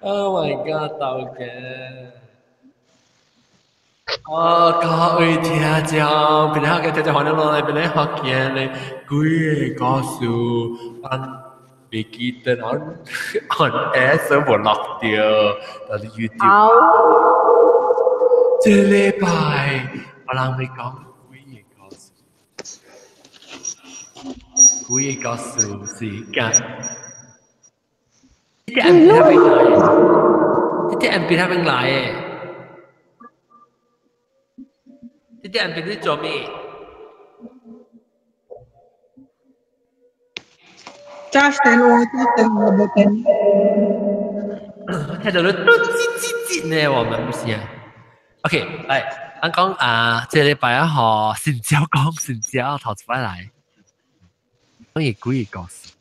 Oh my god，豆嘅。哦，各位聽眾，邊下嘅聽眾歡迎落來，邊下福建嘅鬼個故事，咱未記得 on air 所以無落掉，但是 YouTube。這禮拜我人會講鬼個故事，鬼個故事是講。呢啲人邊來？呢啲人邊邊來嘅？呢啲人邊你做咩？揸死我，揸死我冇聽。聽到你嘟吱吱吱呢，我們不是啊。OK，來，咱講啊，這禮拜啊，嗬，新椒講新椒頭一擺來，講伊鬼故事。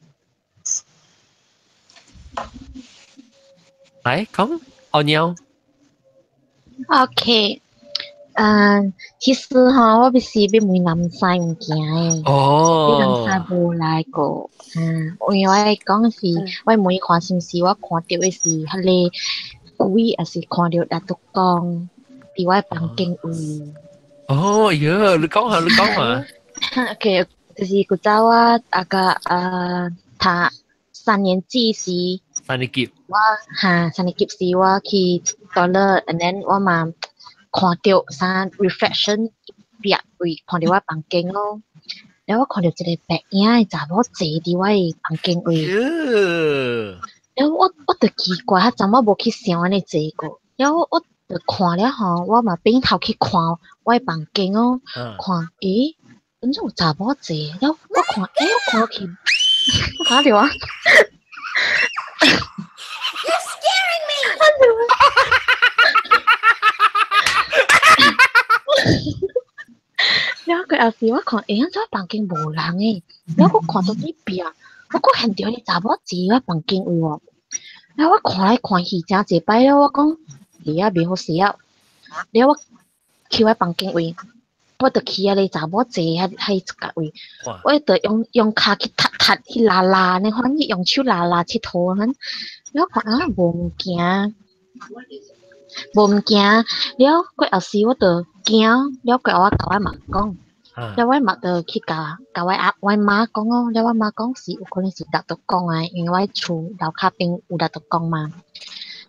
來講，奧妞。 OK，嗯，其實哈，我不是欲問南西物件的。哦。南西無來過，嗯，因為我講是，我問看是毋是我看著的是彼个鬼，抑是看著拿督公佇我房間位。哦，喲，你講下，你講下。 OK，就是古早我啊個啊讀三年級時。三年級。我哈三年級時我去 toilet，and then 我嘛看著啥 reflection 壁位，看著我房間咯。然後我看著一个白影的查某坐佇我的房間位。然後我就奇怪，彼陣我無去想按呢坐過。然後我就看了吼，我嘛轉頭去看我的房間哦，看，咦，敢有查某坐？然後我看，欸，我看去，看著啊。 You're scaring me! 然後佢後時我看，欸，怎房間無人的？然後我看到這壁，我閣現著彼查某坐我房間位喎。然後我看來看去誠濟擺了，我講，你啊袂好勢啊。然後我去我房間位，我就去遐个查某坐遐彼一角位，我就用跤去踢踢去拉拉，你看用手拉拉𨑨迌反，然後看啊無物件，無物件，了過後時我就驚，了過後我共我媽講，了我媽就去共共我阿我媽講哦，了我媽講是有可能是拿督公的，因為我厝樓跤邊有拿督公嘛，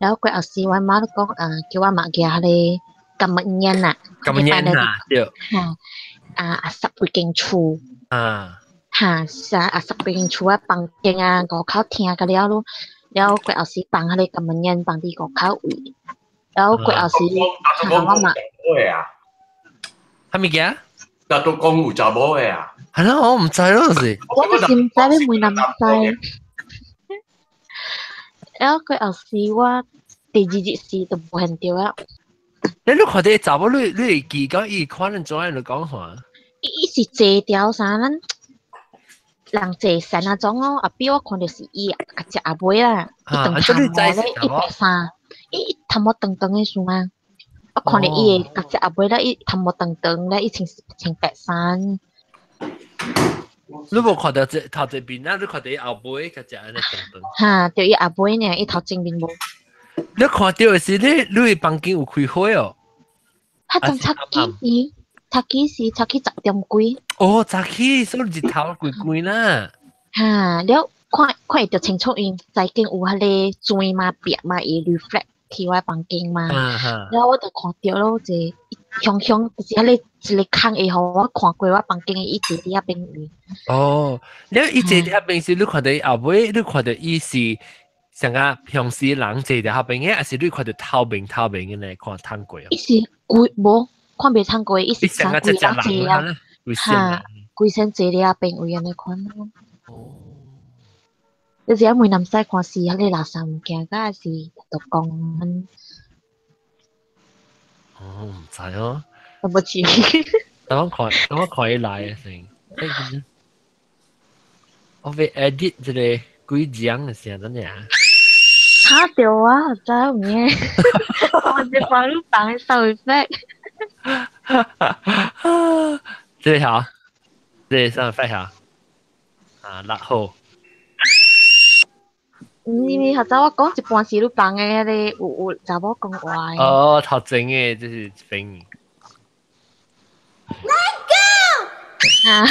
了過後時我媽就講，叫我媽舉彼个金物煙啊，金物煙啊，對，嚇，啊十幾間厝，啊，嚇，啊十幾間厝啊房間啊外口聽甲了咯，了過後時放彼个金物煙放佇外口位，了過後時，嚇我媽，啊，啥物件？拿督公有查某的啊？係咯，我毋知咯，是。我就是毋知欲問人毋知。了過後時我第二日時就無現著啊。你看著查某，你會記講伊可能怎樣來講話？伊是坐牢啥，咱人坐神那種哦，後壁我看著是伊共食阿尾啦，伊長頭毛咧，伊白衫，伊頭毛長長的是嗎？我看著伊會共食阿尾咧，伊頭毛長長咧，伊穿白衫。你無看著這頭一面啊？你看著伊後尾共食按呢長長。哈，著伊後尾爾，伊頭前面無。你看著的是你房間有開火哦？彼陣早起時，早起時早起10點幾。哦，早起，所以日頭規規啦。哈，了看看會著清楚，因內間有彼个磚嘛、壁嘛，伊 reflect 去我房間嘛。了我就看著咯，一個雄雄就是彼個一个空會予我看過我房間的伊坐佇遐邊位。哦，了伊坐佇遐邊時，你看著伊後尾，你看著伊是像個平時人坐佇遐邊的，抑是你看著透明透明的呢？看透過？伊是規無看袂透過，伊是啥規人坐啊？哈，規身坐佇遐邊位按呢款咯。哦。你是問南西看是彼個垃圾物件，抑是就講？哦，毋知哦。對不起。等我看，等我看伊來先。我欲 edit 這個幾張的聲，等下。嚇著我，知有影？我是幫你放的 sound effect。這個好，這個 sound effect 好。啊，六號。你頭先我講一半是你放嘅，迄個有查某講話。哦，頭前嘅這是一邊。 Let go！啊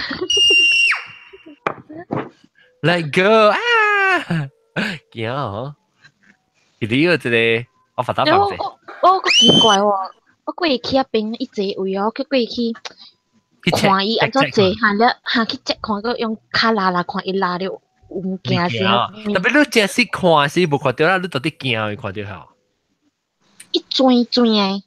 ！Let go 啊！驚哦！你有一個我發達房子。我個奇怪喎，我過去遐邊一坐位哦，去過去看伊按怎坐，行了行去接看個用跤拉拉看伊拉了有物件先。特別你真是看是無看到啦，你到底驚會看到吼？一轉轉的，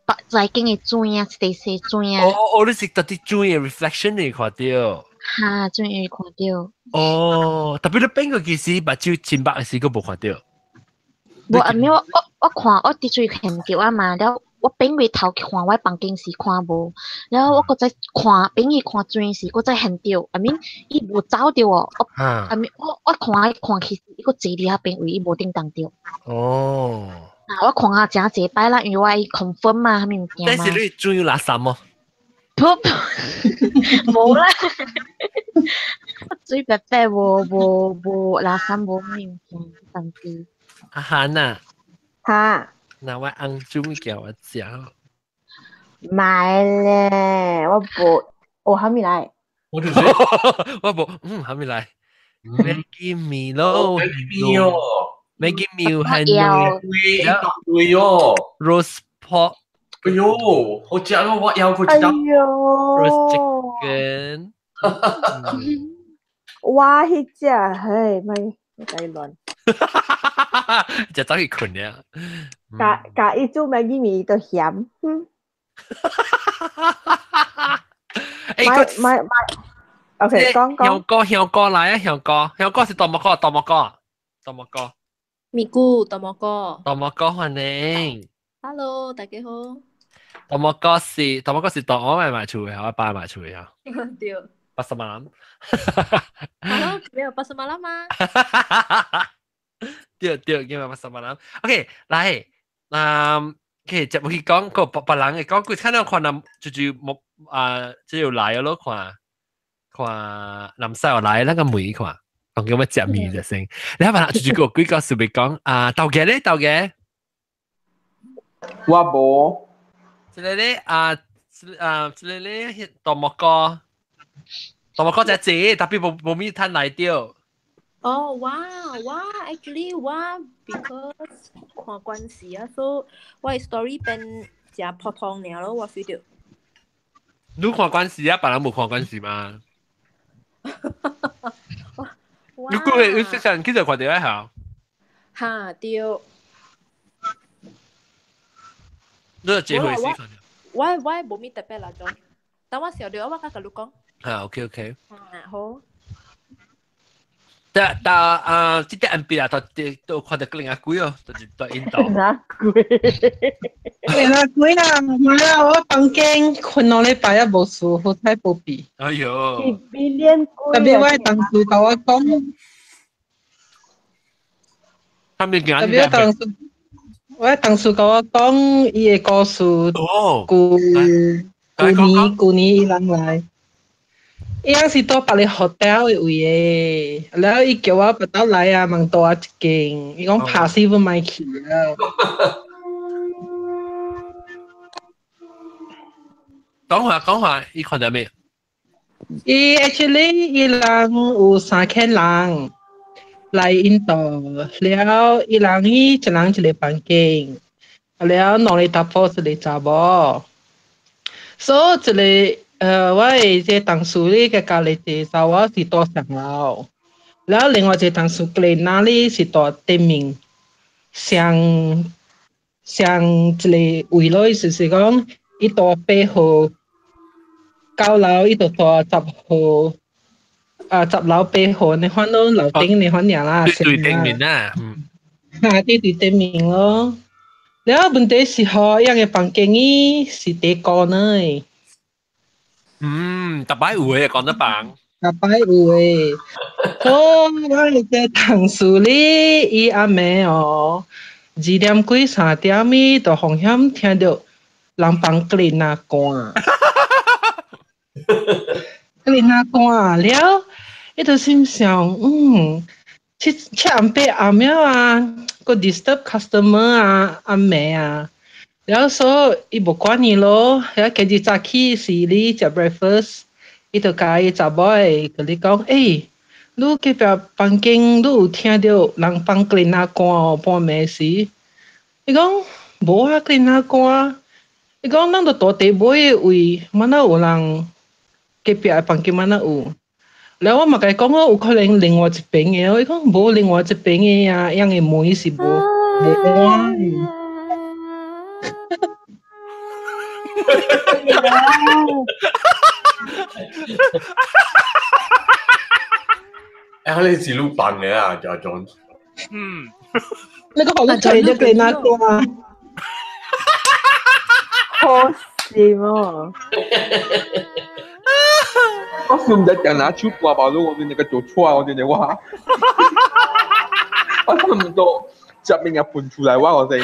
白在間的轉啊，一塊細轉啊。哦哦，你是到底轉的 reflection 你看到？哈，轉會看到。哦，特別你變過其實目睭真白時，閣無看到。無啊，沒我看我佇出去看到啊嘛，了我變過頭去看我房間時看無，了我閣再看變去看轉時，閣再現到，I mean 伊無走著哦，我 I mean 我看伊看去，伊閣坐佇遐邊位，伊無叮當著。哦。啊，我看下誠濟擺啦，因為我愛 confirm 嘛，啥物物件嘛。但是你轉有垃圾麼？不，無啦，我水白白無無無垃圾無啥物物件，當時。阿韓啊，哈，那我翁煮物件我食。買咧，我無，我還沒來。我就是，我無，還沒來。Maggi 麵咯，Maggi 麵係對哦，roast pork。哎喲，好食咯，我要佢哎喲，roast chicken。我彼隻，嘿，咪咪亂。就走去睏了。共共伊煮 Maggi 麵都鹹。欸，買買，OK，講講。香哥，香哥來啊！香哥，香哥是大木哥，大木哥，大木哥。咪咕，大木哥。大木哥歡迎。 Hello，大家好。大木哥是大木哥是當我買賣厝的，我爸賣厝的啊。對。 Pasar malam。 Hello，沒有 pasar malam 嗎？對對，叫 pasar malam。OK，來，OK，接落去講個別別人的講，佢看到看南就是木啊，這有來咯，看看南西有來那個梅看，講叫咩食麵就先。你睇下，就是個幾個是咪講啊？豆嘅咧，豆嘅。我無。這個咧啊，啊，這個咧大木哥，大木哥就這，特別無無咪攤來掉。哦，哇哇，actually 我 because 看關係啊，所以我的 story 變誠普通爾咯，我 feel 到。你看關係啊，別人無看關係嘛？你估計你細漢幾時看到啊？嚇？哈對。你係這回事看到？我無咪特別啦，種。等我想到，我較共你講。啊，OK OK。啊，好。但但啊，這啲 M B 啊，都都看到另外鬼哦，就是在印度。哪鬼？哪鬼啊！媽呀，我房間睏2禮拜也無事，好彩無變。哎喲！特別我同事共我講，他們特別同事，我同事共我講伊的故事。哦。舊舊年舊年伊人來。伊翁是住別个 hotel 的位的，然後伊叫我別倒來啊，問住我一間，伊講拍死阮莫去啊。講話講話，伊看到未？伊 actually 伊人有三千人來印度，了伊人伊一人一個房間，了兩个查埔一個查某，所以一個。我的這同事咧，佮家裡一個查某是住上樓，然後另外一個同事格那裡是住頂面，上上一個位咯，意思是講，伊住8號，9樓伊就住10號，啊10樓8號，你看到樓頂你看爾啦，對對頂面啊，嗯，啊對對頂面咯，然後問題是吼，伊個房間伊是佇高呢。嗯，逐擺有的講得房，逐擺有的。所以我一個同事咧，伊暗暝哦，2點幾3點伊就風險聽到人房格林仔歌，格林仔歌了，伊就心想，嗯， 7、7暗八暗了啊，個 disturb customer 啊，暗暝啊，然後所以伊無管伊咯，然後今日早起是你食 breakfast，伊就共伊查某的共你講，欸，你隔壁房間你有聽著人放 cleaner 歌哦，半暝時，伊講無啊，cleaner 歌，伊講咱就蹛佇尾的位，嘛哪有人隔壁的房間嘛哪有？然後我嘛共伊講哦，有可能另外一邊的哦，伊講無另外一邊的啊，樣的門是無關的。欸，你是你扮的啊，阿 John。嗯。那個好似就給那個啊。好笑哦！我是唔知講哪手歌吧，如果我那個做錯，我真的哇！我差唔多食物件噴出來，我真。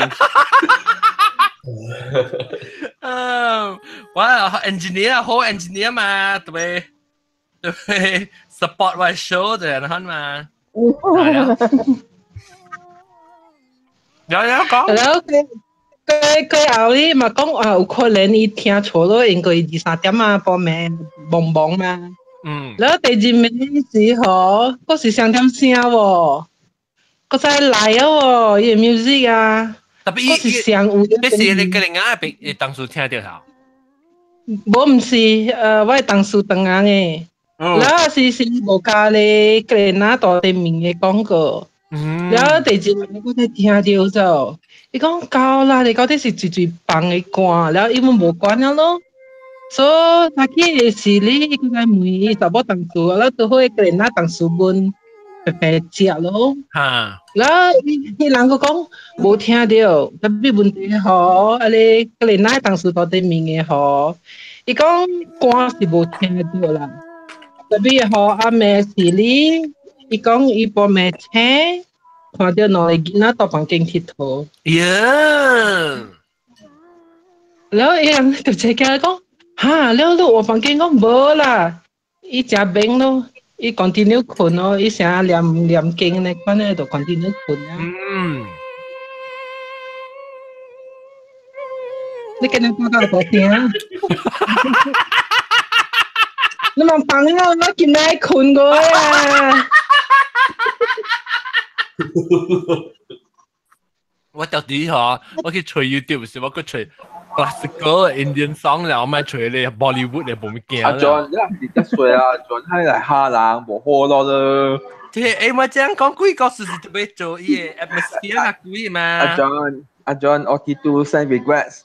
嗯，我 engineer 好 engineer 嘛，對對 support 我 show 的，然後嘛。有有講。然後佢後呢嘛講啊，有可能伊聽錯咯，因為2、3點啊，半暝茫茫嘛。嗯。然後第二暝時吼，閣是上點聲喎，閣再來啊喎，伊 music 啊。特別閣是上有。這是你個人啊，別當初聽著頭。無毋是，我的同事同行的。然後是無加咧，個人啊大對面的廣告。然後第二暝我才聽著就。伊講夠啦，你到底是最最放的歌，然後伊們無管了咯。所以他去的是你，伊閣問伊查某同事，然後拄好伊個人同事問白白食咯。哈。然後伊人閣講無聽著，特別問題吼，啊你個人同事佇對面的吼，伊講歌是無聽著啦。特別吼阿妹是你，伊講伊半暝醒。看著兩個囡仔佇房間𨑨迌。呀！然後伊人就坐起來講，哈，了你換房間講無啦，伊誠免咯，伊 continue 睏咯，伊成念念經呢，款呢就 continue 睏啊。嗯。你今日講到大聲。你莫放啊！我今日睏過啊。我到底嗬，我去吹 YouTube 時，我去吹 classical Indian song 啦，我咪吹你 Bollywood 你冇物件。阿 John，你係得歲啊，John 係嚟蝦人，無好咯咯。即係我這樣講鬼故事是特別做伊個 atmosphere 啊，鬼嘛。阿 John，阿 John，我記得 send regrets。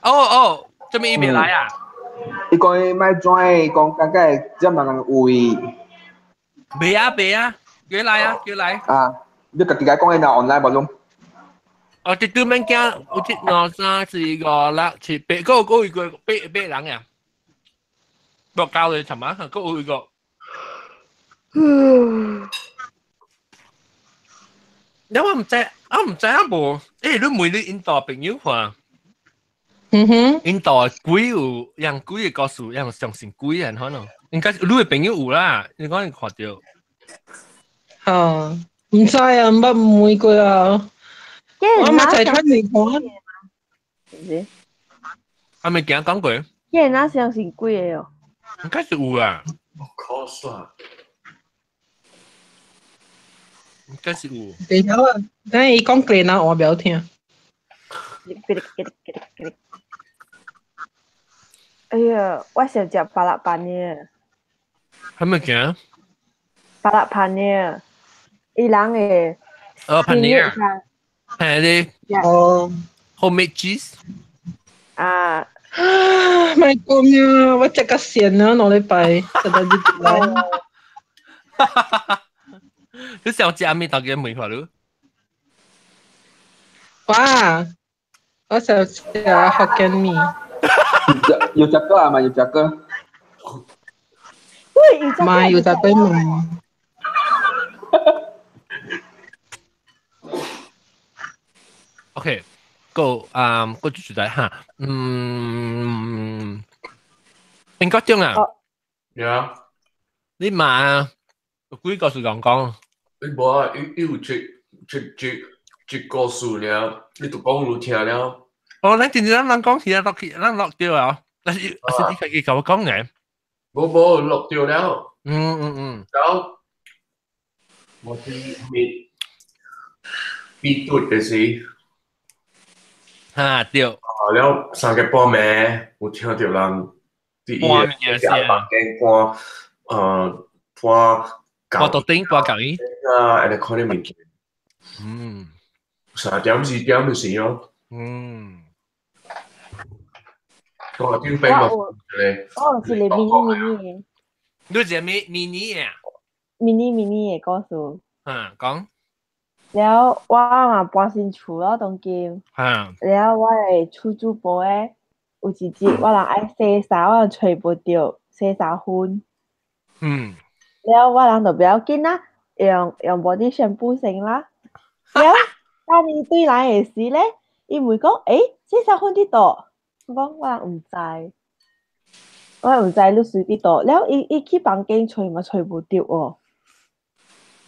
哦哦，做咩伊未來啊？伊講伊莫 join，講感覺這麼人位。未啊未啊。叫來啊，叫來！啊，你家己講的若 online 無攏？哦，這對面鏡有一兩三四五六七八，閣有一個八人呀。無夠咧，尋晚閣有一個。你我毋知，我毋知影無？欸，你問你印度朋友看？嗯哼。印度鬼有樣鬼的故事，樣相信鬼人可能。應該你的朋友有啦，你講你看著。哦，毋知啊，毋捌問過啊。我嘛在看你看。是。阿未驚講過。這哪相信鬼的哦？應該是有啊。 Of course 啦。應該是有。等下啊，等伊講過啦，我袂曉聽。哎呀，我想食巴拉パニ爾。係咪驚？巴拉パニ爾，伊人的。哦，パニ爾。係你。哦。 Homemade cheese。啊。莫講啊！我食甲跣啊，2禮拜，實在是來。你想食咩？大家問下你。哇！我想食福建麵。有食過啊嘛？有食過。喂，嘛有食過嘛？ OK。個啊個主題嚇，嗯，應該點啊？呀，你嘛有幾個是講講，伊無啊，伊有這故事爾，你就講你聽了。哦，咱真正咱講起來落去，咱落掉啊！但是是你家己共我講嘅。無無落掉了。然後我是咪比對的是。哈對。啊了3更半暝，有聽到人佇伊个房間搬，搬搬桌頂搬舊椅。啊，按呢款的物件。3點4點的時哦。我頂邊嘛，我有一個 mini mini 的。你一個 mini 的啊？ mini mini 的故事。嗯，講。了我嘛搬新厝咯，當今。了我的厝主婆的有一日我人愛洗衫，我人揣無著洗衫粉。了我人就不要緊啦，用 body shampoo 先啦。了當伊對來的時咧，伊問講：欸，洗衫粉佇佗？我講我人毋知，我毋知你隨佇佗。了伊去房間揣嘛揣無著哦。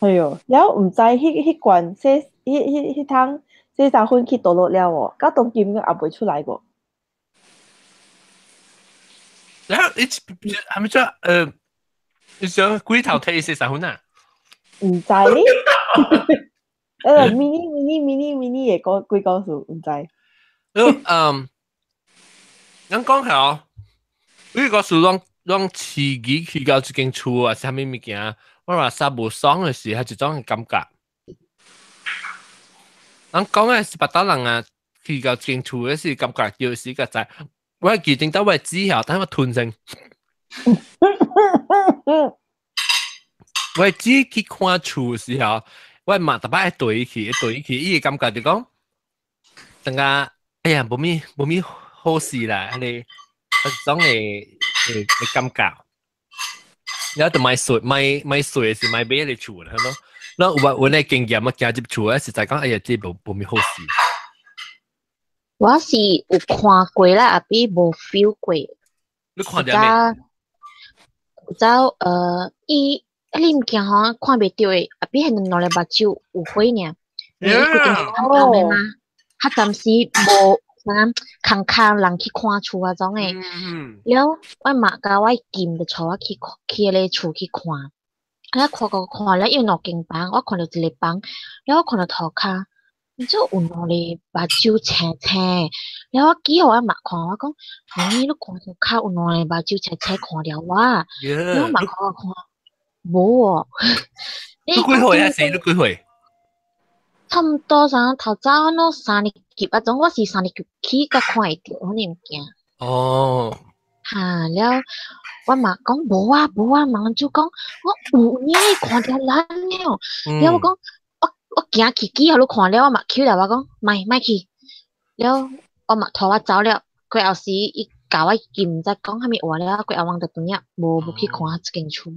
哎喲，了毋知彼罐洗彼桶洗衫粉去佗落了哦，到當今也未出來過。然後你係咪做你想龜頭睇洗衫粉啊？毋知哩，mini mini mini mini 的鬼故事，毋知。咱講下，呢個是攏刺激去到這間厝啊，啥物物件，我話殺無爽的時，係一種感覺。咱講的是別搭人啊，去到這間厝的時感覺就是個在，我記得到我知曉，但我吞聲。我只去看厝的時候，我嘛逐擺對去，對去，伊個感覺就講，等下，哎呀，無咪好事啦，彼個彼種的感覺。然後就買水，買水是買買个厝啦，係咯。咱有阮的經驗，我行入厝啊，實在講，哎呀，這無咪好事。我是有看過啦，阿比無 feel 過。你看著未？就伊你物件吼看袂著的，阿比彼兩个目睭有火爾，伊規間暗暗的嘛，較暫時無啥空空人去看厝啊種的。了我媽共我金就帶我去彼个厝去看，啊看看看了有兩間房，我看著一个房，了我看著塗跤，這有兩个目睭青青，了我記予我媽看，我講，你看塗跤有兩個目睭青青看著我，了我媽看我看。無哦，你幾歲啊？是你幾歲？差毋多啥頭早喏3年級啊種，我是3年級起才看會著，彼物件。哦。哈了，我嘛講無啊無啊，媽就講我有影看著人了，了我講我行去記予你看了，我嘛抾來我講莫莫去，了我嘛拖我走了，過後時伊共我記毋知講啥物話了，過後我就轉仔無去看這間厝。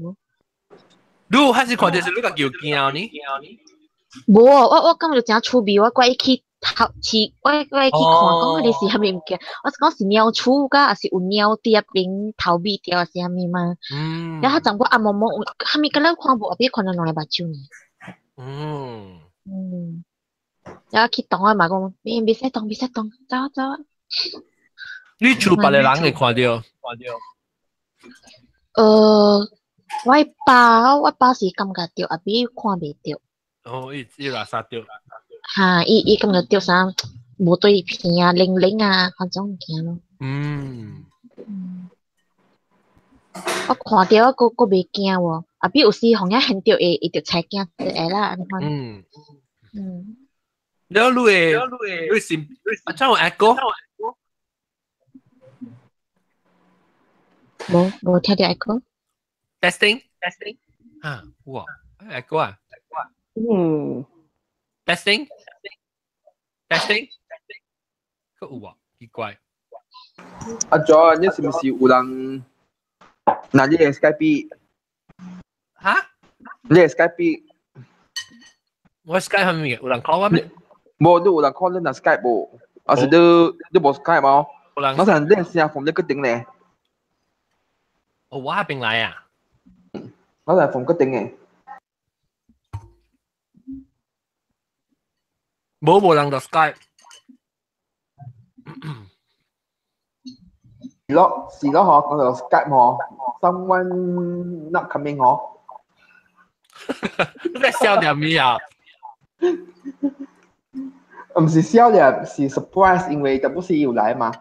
你還是看電視，你家己有驚呢？無，我感覺誠趣味，我怪伊去頭去，我怪去看，講彼個是啥物物件？我是講是貓厝甲，抑是有貓佇遐邊頭尾著，抑是啥物嘛？然後怎我暗暛暛，啥物敢若看無，後壁看著兩个目睭呢。然後去動我嘛講，袂使動，袂使動，走啊走啊。你厝別個人會看著？看著。我爸是感覺著，阿比看袂著。哦，伊垃圾著。哈，伊感覺著啥無對片啊、零零啊，彼種物件咯。我看著我閣袂驚喎，阿比有時予人現著會，伊就猜驚就會啦，按呢款。了，你是啊？怎有 echo？無聽著 echo。 Testing testing 啊，有啊，echo 啊。Testing testing，閣有啊，奇怪。阿 John，你是毋是有人？那你的 Skype？哈？你的 Skype？我 Skype 係咪有人 call 我咩？無，你有人 call 你那 Skype 無？還是你無 Skype 無？有人。我想你聲從你個頂咧。哦，我嗰邊來啊。我係從個頂嘅。無人就 Skype。是咯，是咯，嗬，講到 Skype 嗬，someone not coming 嗬。你在笑點咩啊？唔是笑嘅，是 surprise，因為就不是有來嘛。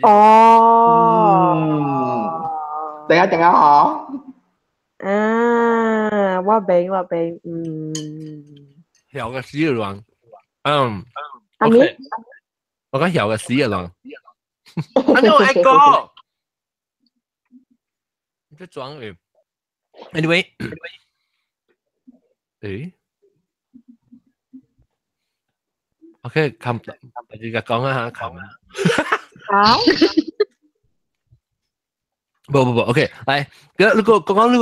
哦。等下等下嗬。啊，我明我明，嗯。曉個死嘅人，嗯。阿咪？我講曉個死嘅人。啊，你愛講。你在裝誒？Anyway，誒？OK，冚，而家講下冚啊。好。無無無，OK，來，如果講你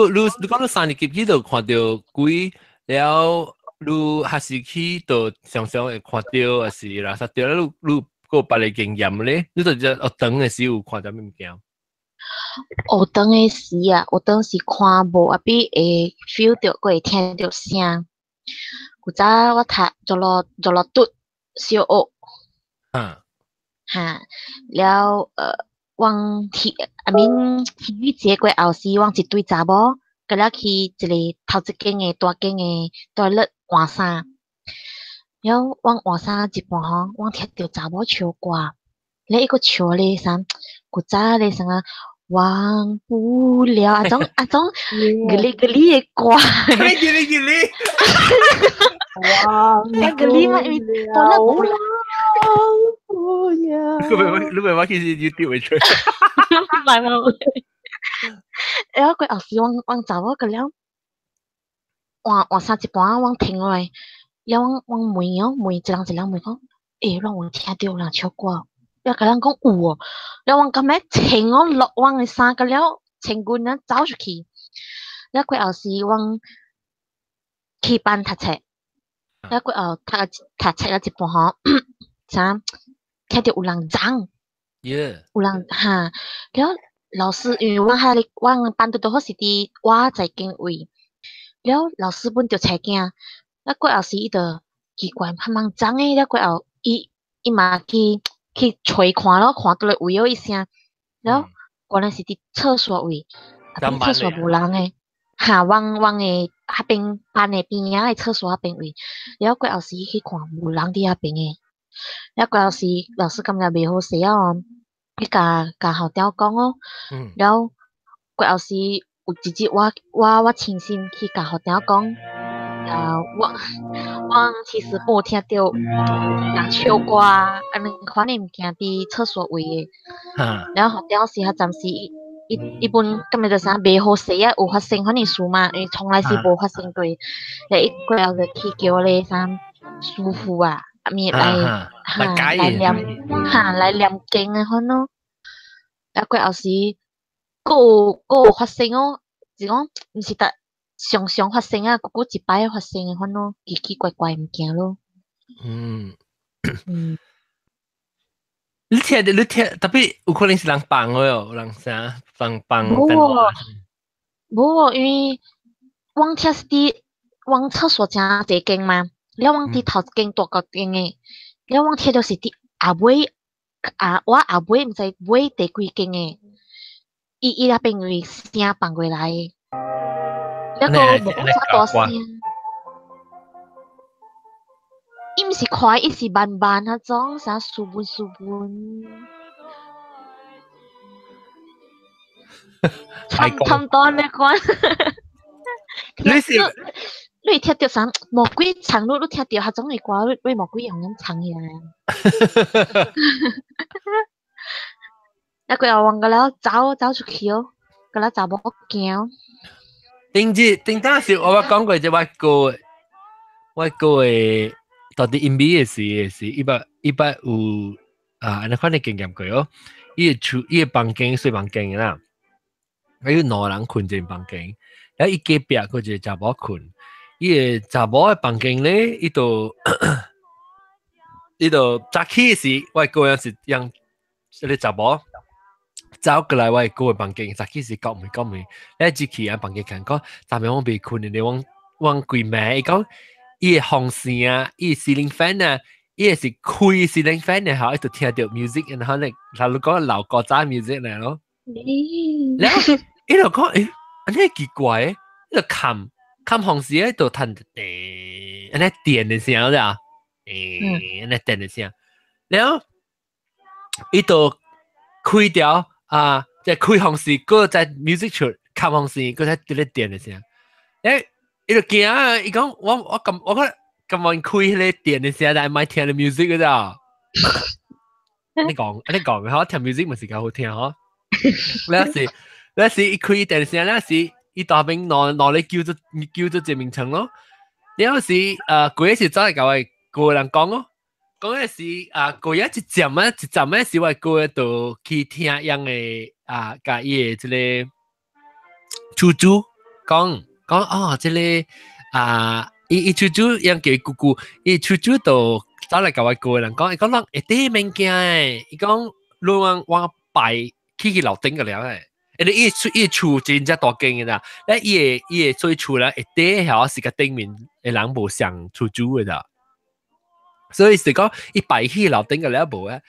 講你三年級去就看到鬼了，你還是去就常常會看到，還是垃圾掉，你閣有別个經驗咧？你就學堂的時有看到啥物件？學堂的時啊，學堂是看無，啊比會 feel 到，閣會聽到聲。古早我讀做落讀小學。啊。哈，了往體，I mean 體育節過後時，往一堆查某，佮了去一個頭一間的大間的 toilet 換衫。了，阮換衫一半吼，阮聽著查某唱歌，咧伊閣唱咧啥？古早咧啥啊？忘不了啊種啊種，格哩格哩的歌。格哩格哩。忘格哩嘛，因為 toilet 無人。不了。你咪我其實 YouTube 會出。唔係唔係。然後過後時，阮阮查某個了換換衫一半，阮停落來。了，阮阮問哦，問一人一人問講，欸，阮有聽著有人唱歌，了共人講有哦，了阮感覺穿我落阮的衫，甲了穿裙仔走出去。了過後時，阮去班讀冊，了過後讀讀冊啊一半吼，啥聽著有人嚷，有人哈，了老師因為阮遐咧，阮班拄拄好是佇我在間位，了老師本著冊囝。了過後時，伊就奇怪，還蠻髒的。了過後，伊伊嘛去去揣看咯，看佗个位有伊聲。了原來是佇廁所位，啊，廁所無人的，哈，阮阮的彼邊班的邊仔的廁所彼邊位。了過後時去看無人佇遐邊的。了過後時，老師感覺袂好勢啊，去共共校長講哦。了過後時有一日我我我親身去共校長講。啊，我我其實無聽著人唱歌，按呢款的物件佇廁所位的。然後校長時較暫時伊伊伊本感覺就啥袂好勢啊，有發生款的事嘛，因為從來是無發生過。咧伊過後就去叫咧啥師傅啊，啊物來哈來念哈來念經的款咯。啊過後時，閣有閣有發生哦，是講毋是逐。常常發生啊，久久一擺發生的款咯，奇奇怪怪物件咯。嗯。嗯。你聽你聽，特別有可能是人放的哦，人啥放放。無，無，因為阮聽是佇阮廁所誠濟間嘛，了阮佇頭一間大個間的，了阮聽著是佇後尾啊，我後尾毋知尾第幾間的，伊伊那邊位聲放過來的。那個無講啥大聲，伊毋是快，伊是慢慢那種，啥舒文舒文。差差毋多咧款。你是你會聽著啥魔鬼唱，你你聽著彼種的歌，你你魔鬼用咁唱起來。啊，過後阮個了走走出去哦，個了查某驚。頂日頂當時我捌講過這我哥，我哥的到底因美的時是伊捌伊捌有啊，按呢款的經驗過哦。伊的厝伊的房間細房間的啦，還有兩人睏一間房間，然後伊隔壁閣一個查某睏，伊的查某的房間咧，伊就伊就早起時，我哥樣是讓這個查某。走過來我的哥的房間，早起時敲門敲門，咧入去啊房間看講，昨暝我未睏的，阮阮規暝，伊講伊個風扇啊，伊 ceiling fan 啊，伊是開 ceiling fan 嘅吼，伊就聽到 music，然後咧，頭路講老古早 music 嚟咯。然後伊就講，欸，按呢奇怪，伊就冚冚風扇咧，就彈按呢電的聲咋？欸，按呢電的聲，然後伊就開掉啊，即係開風扇，閣再 music 出，冚風扇，閣再佇咧電的聲。欸，伊就驚啊！伊講我咁我講咁晚開彼個電的聲，但係莫聽咧 music 个咋？你講你講吼，聽 music 毋是較好聽吼？那是伊開電聲，那是伊大邊拿拿咧叫做叫做這名稱咯。了是過是走來共我個人講咯，講的是啊過一站啊一站咧是我過就去聽樣的啊，共伊的這個厝主講講哦，這個啊伊伊厝主樣叫伊姑姑，伊厝主就走來共我個人講，伊講攏會得免驚的，伊講你往我擺去去樓頂個了誒。因為伊厝伊厝真正大間的啦，咧伊的伊的做厝咧會底曉是個頂面的人無上厝主的咋，所以是講伊擺去樓頂個了無啊。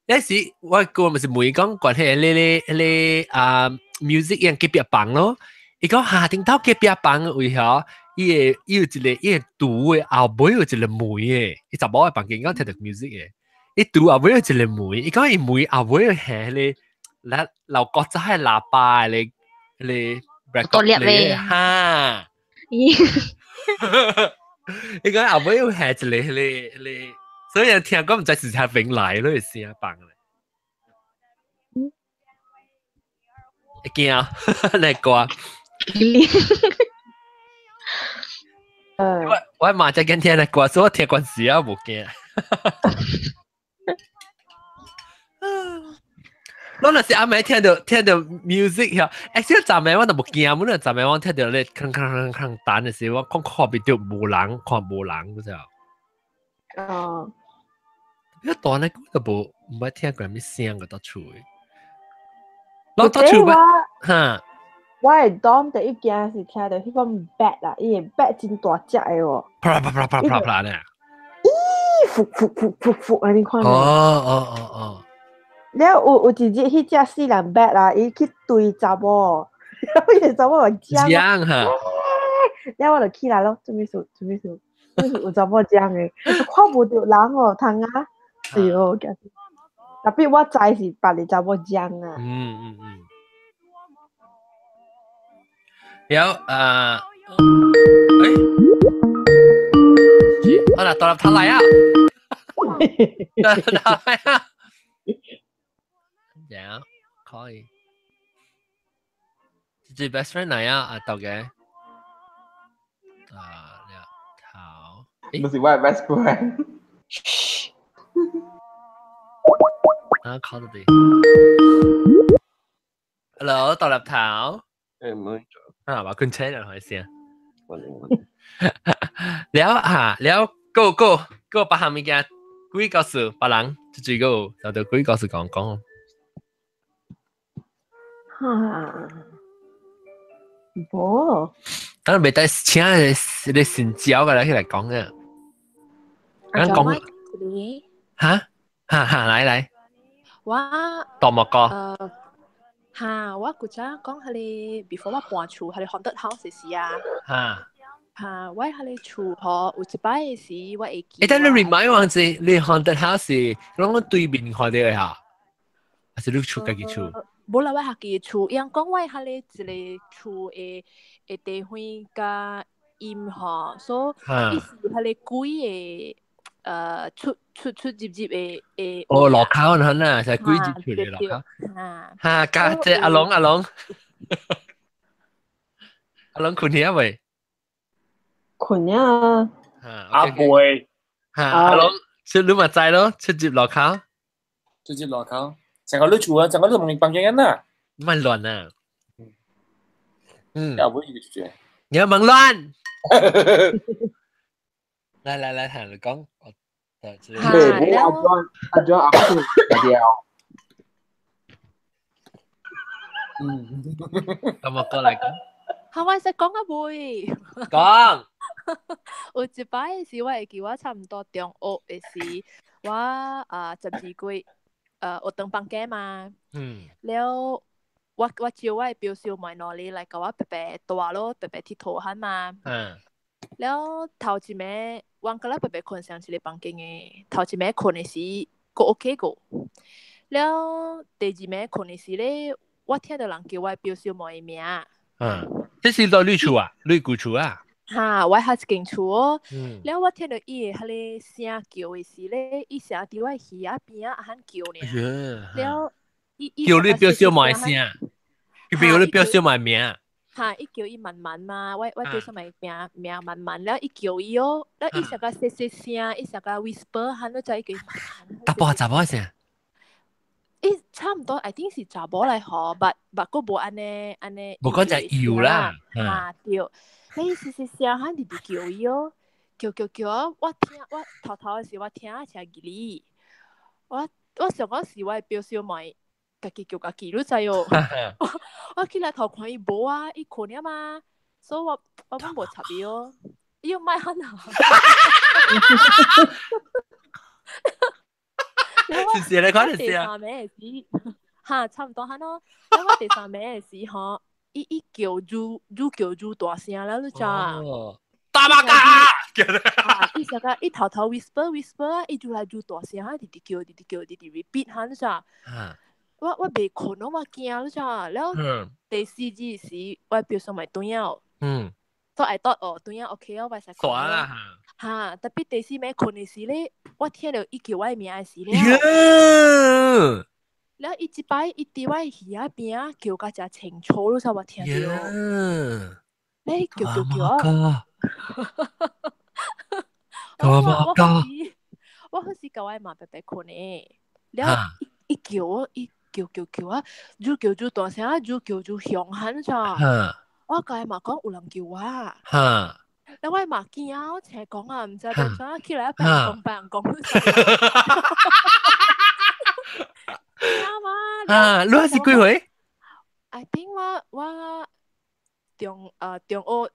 那時我哥咪是問伊講關係彼個彼個啊 music 樣隔壁房咯，伊講下頂頭隔壁房為何伊會伊有一個伊個櫥的後尾有一個門的，伊查某的房間講聽著 music 的，伊櫥後尾有一個門，伊講伊門後尾係彼個。嗱，樓國仔係喇叭你你多粒咧哈！你講後尾有係一個彼個彼個，所以聽講毋知是啥邊來咯，聲放咧。會驚你歌。我我媽在緊聽咧歌，所以我聽慣時啊無驚。我若是暗暝聽著聽著 music 遐，欸，小昨暝我都無驚，本來昨暝我聽著咧鏗鏗鏗鏗彈的時，我講看袂著無人，看無人，知無？哦。一大呢，都無毋捌聽過啥物聲個到厝的。我到厝欲哈。我會當第一驚是聽著彼款bat啦，伊的 bat 真大隻的哦。啪啪啪啪啪啪咧。咦，噗噗噗噗噗，按呢款。哦哦哦哦。了有有一日，彼隻死人捌啦，伊去追查某，了伊個查某就講，講哈，了我就起來咯，做咩事？做咩事？有查某講的，看無著人哦，通啊，哎喲，特別我知是別個查某講啊。嗯嗯嗯。了啊，欸，好啦，到了他來啊，到他來啊。Yeah，可以。這 best friend 嚟啊，阿豆嘅。啊，兩頭。不是我的 best friend。啊，考到啲。Hello，豆粒頭。誒，唔好。啊，話佢車人開先。了啊，了，go go go，別項物件，鬼故事，別人，這幾個，就對鬼故事講講。哈，無。咱袂使請個個神教個來起來講嘅。咱講。哈哈哈，來來。我。大木哥。哈，我古早講彼個，before 我搬厝，彼個 haunted house 時啊。哈。哈，我彼個厝吼，有一擺的時我會記。欸，等你 remind 我者，你 haunted house 攏對面看著的哈，還是你厝家己厝？無啦，我家己厝，伊人講我彼個一個厝的的地方較陰吼，所以伊是彼個鬼的出出出入入的的。哦，路口那呐，是鬼入出的路口。哈，家這阿龍阿龍，阿龍睏去未？睏啊！阿妹，哈，阿龍出你嘛知咯，出入路口。出入路口。成個你厝啊，成個你問房間啊。唔係亂啊。嗯。又唔會住。你要問亂。來來來，聽你講。對，阿莊阿莊阿父阿掉。嗯。咁我過來講。嚇！我識講啊會。講。有一擺是我會記，我差唔多中學的時，我啊十二幾學堂放假嘛。了，我招我的表小妹喏，你來共我白白蹛咯，白白𨑨迌漢嘛。了頭一暝，阮佮咱白白睏仝一个房間的，頭一暝睏的時，閣 OK 個。了第二暝睏的時咧，我聽著人叫我的表小妹的名。嗯，這是佇你厝啊，你舊厝啊？哈，我彼一間厝哦。了我聽著伊的彼个聲叫的時咧，伊聲佇我耳仔邊仔按叫爾。了，伊叫你表小妹聲，佢叫你表小妹名。哈，伊叫伊慢慢嘛，我表小妹名名慢慢，了伊叫伊哦，了伊成個細細聲，伊成個 whisper，喊你知伊叫伊慢慢。查埔查某聲？伊差唔多，I think 是查某來嗬，but 閣無按呢按呢。無講就搖啦。哈對，你細細聲喊直直叫伊哦，叫叫叫啊！我聽我頭頭的時我聽啊誠吉利，我想講是我的表小妹。家己叫家己，你知哦？我起來頭看伊無啊，伊睏了嘛，所以我攏無插伊哦。伊又莫喊啊！是你講第三暝的時，哈，差唔多喊咯。我第三暝的時吼，伊叫愈愈叫愈大聲了，你知？大馬嘎！伊成個伊頭頭 whisper whisper，伊愈來愈大聲，直直叫，直直叫，直直 repeat 喊，你知？我袂睏咯，我驚你知？了第四日時，我表嫂咪轉了。所以 I thought 哦，轉了 OK 哦，我會使睏啦。哈，特別第四暝睏的時咧，我聽著伊叫我的名的時咧。了伊這擺伊佇我耳仔邊仔叫甲誠清楚，你知我聽著。你叫叫叫啊！我彼時共我媽白白睏的，了伊叫我伊。叫叫叫啊！愈叫愈大聲，愈叫愈兇狠咋？我共伊媽講有人叫我。了我媽驚，我請講啊，毋知欲怎起來，別人講別人講。驚嘛？啊，你是幾歲？I think 我中學。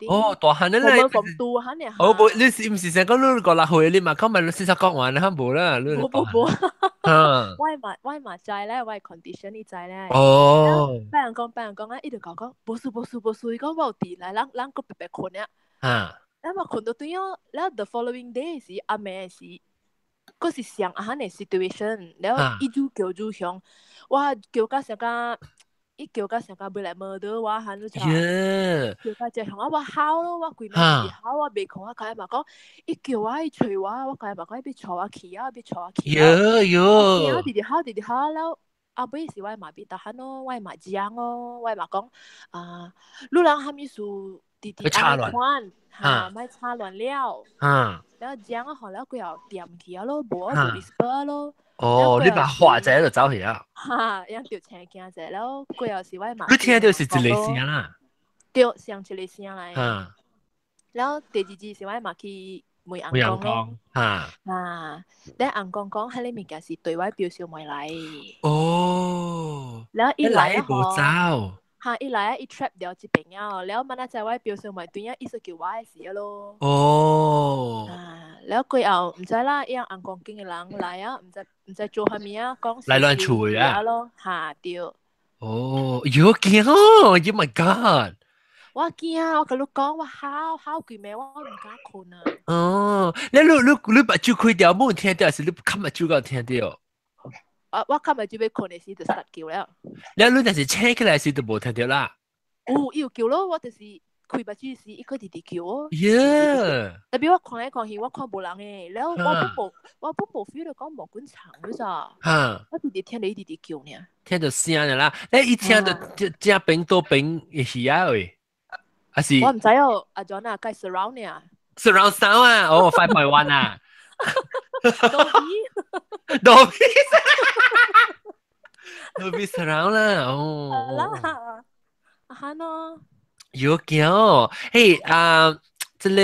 哦，大漢咧，我講大漢咧。哦，無，你是毋是想講你56歲，你嘛講嘛，你先講完，你較無啦。無無無。我嘛知咧，我 condition 你知咧。哦。別人講別人講啊，伊就講講，無事無事無事，伊講我有佇來，咱閣白白睏啊。咱嘛睏到對哦，了 the following day 時暗暝時，閣是上按呢 situation，了伊愈叫愈兇，我叫甲成個。伊叫甲成個欲來 murder 我喊你知？叫甲這向啊，我吼咯，我規暝吼，我袂睏，我共伊嘛講，伊叫我，伊揣我，我共伊嘛講，伊欲帶我去啊，欲帶我去啊。喲喲！直直吼，直直吼了，後尾是我媽袂得閒咯，我媽講咯，我媽講啊，你人啥物事直直按呢款，哈，莫插亂了。了講啊，予了過後恬去啊咯，無就 whisper 咯。哦，你把話仔就走去啊！哈，樣著青驚者，了過後是我媽。你聽著是一个聲啦。對，上一个聲來。了第二日是我媽去問翁公咯。哈。啊，咧翁公講，彼个物件是對我表小妹來。哦。了伊來無走。哈，伊來伊 trap 掉這邊啊，了明仔載我表小妹對啊，伊說叫我的事咯。哦。啊，了過後毋知啦，伊翁公間的人來啊，毋知做啥物啊，講來亂厝啊咯，哈對。哦，有驚哦！Oh my god！我驚，我共你講，我吼吼規暝，我毋敢睏啊。哦，你目睭開著無聽著，還是你冚目睭閣聽著？我冚目睭欲睏的時就實叫了。了，你若是醒起來時就無聽著啦。有，伊有叫咯，我就是開目睭時，伊閣直直叫哦。耶！特別我看來看去，我看無人的，了我本無 feel 著講毛管欉你知？哈！我直直聽著伊直直叫爾。聽著聲爾啦，咧伊聽著正邊倒邊的耳仔位，還是？我毋知哦，阿 John 啊，該 surround 爾。 surround sound 啊，哦，5.1 啊。Dolby。 Dolby。 Dolby surround 啦，哦。啦，啊哈喏。有驚哦，嘿啊，這個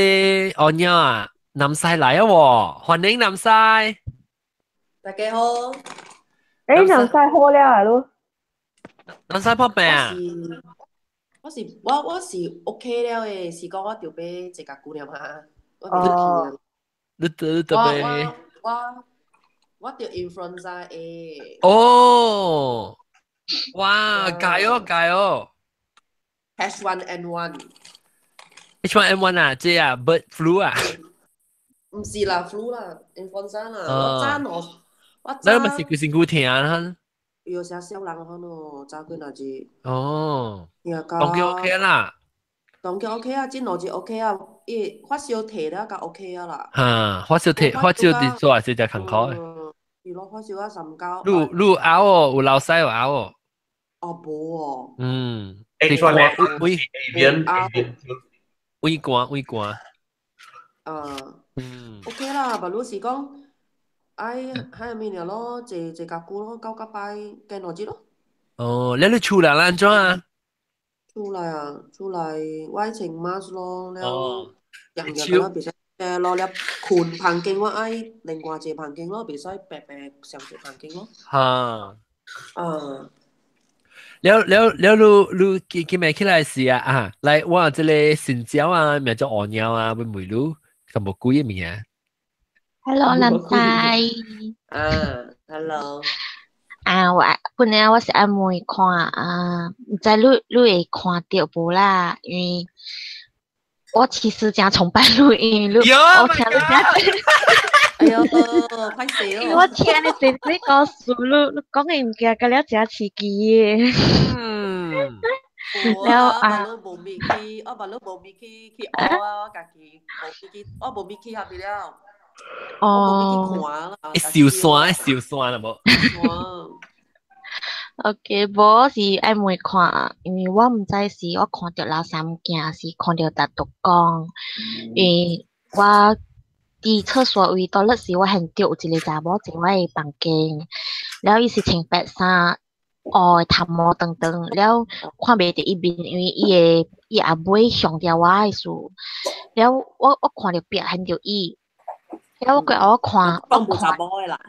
阿娘啊，南西來啊喎，歡迎南西。大家好。欸，南西好了啊，你？南西破病啊？我是 OK 了的，是講我著欲坐較久了嘛，我袂去啊。你特我別我著 influenza A。哦，哇，加油加油！ H1N1。 H1N1 啊，這啊 bird flu 啊。毋是啦，flu 啦，influenza 啦，我早我我早。你咪是規身軀疼啊？有啥小人可能早幾若日。哦。當佢 OK 啦。當佢 OK 啊，這兩日 OK 啊，伊發燒退了就 OK 啊啦。哈，發燒退，發燒佇做還是真艱苦的。是咯，發燒啊39。你有拗哦，有流屎有拗哦。哦，無哦。嗯。 H1N1 胃胃寒胃寒。啊。嗯。 OK 啦，不如是講，愛還有物爾咯，坐坐較久咯，九個拜加2日咯。哦，你厝內按怎啊？厝內啊，厝內我愛穿 mask 咯，了，樣樣個袂使咯，了睏房間我愛另外一個房間咯，袂使白白上一個房間咯。哈。啊。了了了，你你今日起來時啊啊，來我這個新椒啊，名叫烏鳥啊，會問你淡薄貴的物件。 Hello，蘭仔。啊，Hello。啊，我本來我是愛問看啊，毋知你會看著無啦？因為我其實誠崇拜你，因為你我聽你誠，哎喲，歹勢哦！因為我聽你濟濟故事，你講的物件，甲了誠刺激的。嗯。了啊！我無咪去，我嘛你無咪去學啊！我家己無咪去，我無咪去遐邊了。哦。會受山，會受山啦無？ OK，無是愛問看，因為我毋知是我看著老三件，是看著拿督公，因為我佇廁所位倒落時，我現著有一個查某佇我的房間，了伊是穿白衫，黑的頭毛長長，了看袂著伊面，因為伊的伊後尾向著我的事，了我看著壁現著伊，了我過後我看，我無查某的啦，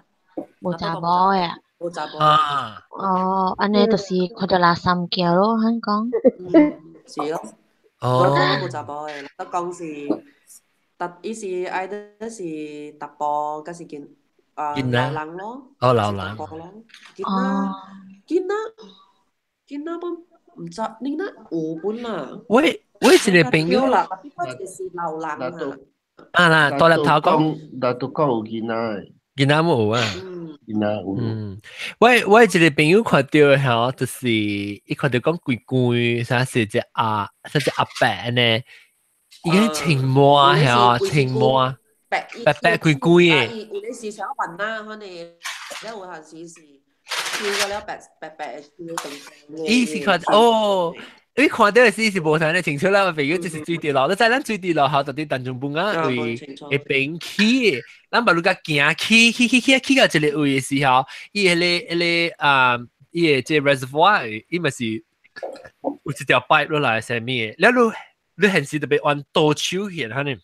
無查某的。無查某。啊。哦，按呢就是看著垃圾件咯，按講。是咯。哦。我講無查某的，我講是，特伊是愛的是查埔，抑是囡啊老人咯。哦，老人。囡仔，囡仔，囡仔本毋知，囡仔有本啦。我一個朋友啦，我一個是老人啊。啊啦，大粒頭講，拿督講有囡仔，囡仔無啊。囡仔有。嗯，我一個朋友看著吼，就是伊看著講規規，啥是隻阿，啥隻阿伯呢？伊個穿毛吼，穿毛，白白白規規的。有咧是小雲啦，可能，了有陣時是跳個了白白白跳長長。伊是看哦。你看著的時是無啥呢清楚啦，朋友就是水滴落，你知咱水滴落後到底當中半啊位會變起，咱把你共行起起起起起到一個位的時候，伊彼個啊，伊個這 reservoir 伊嘛是有一條 pipe 落來啥物的，了你現時特別按倒手去，可能，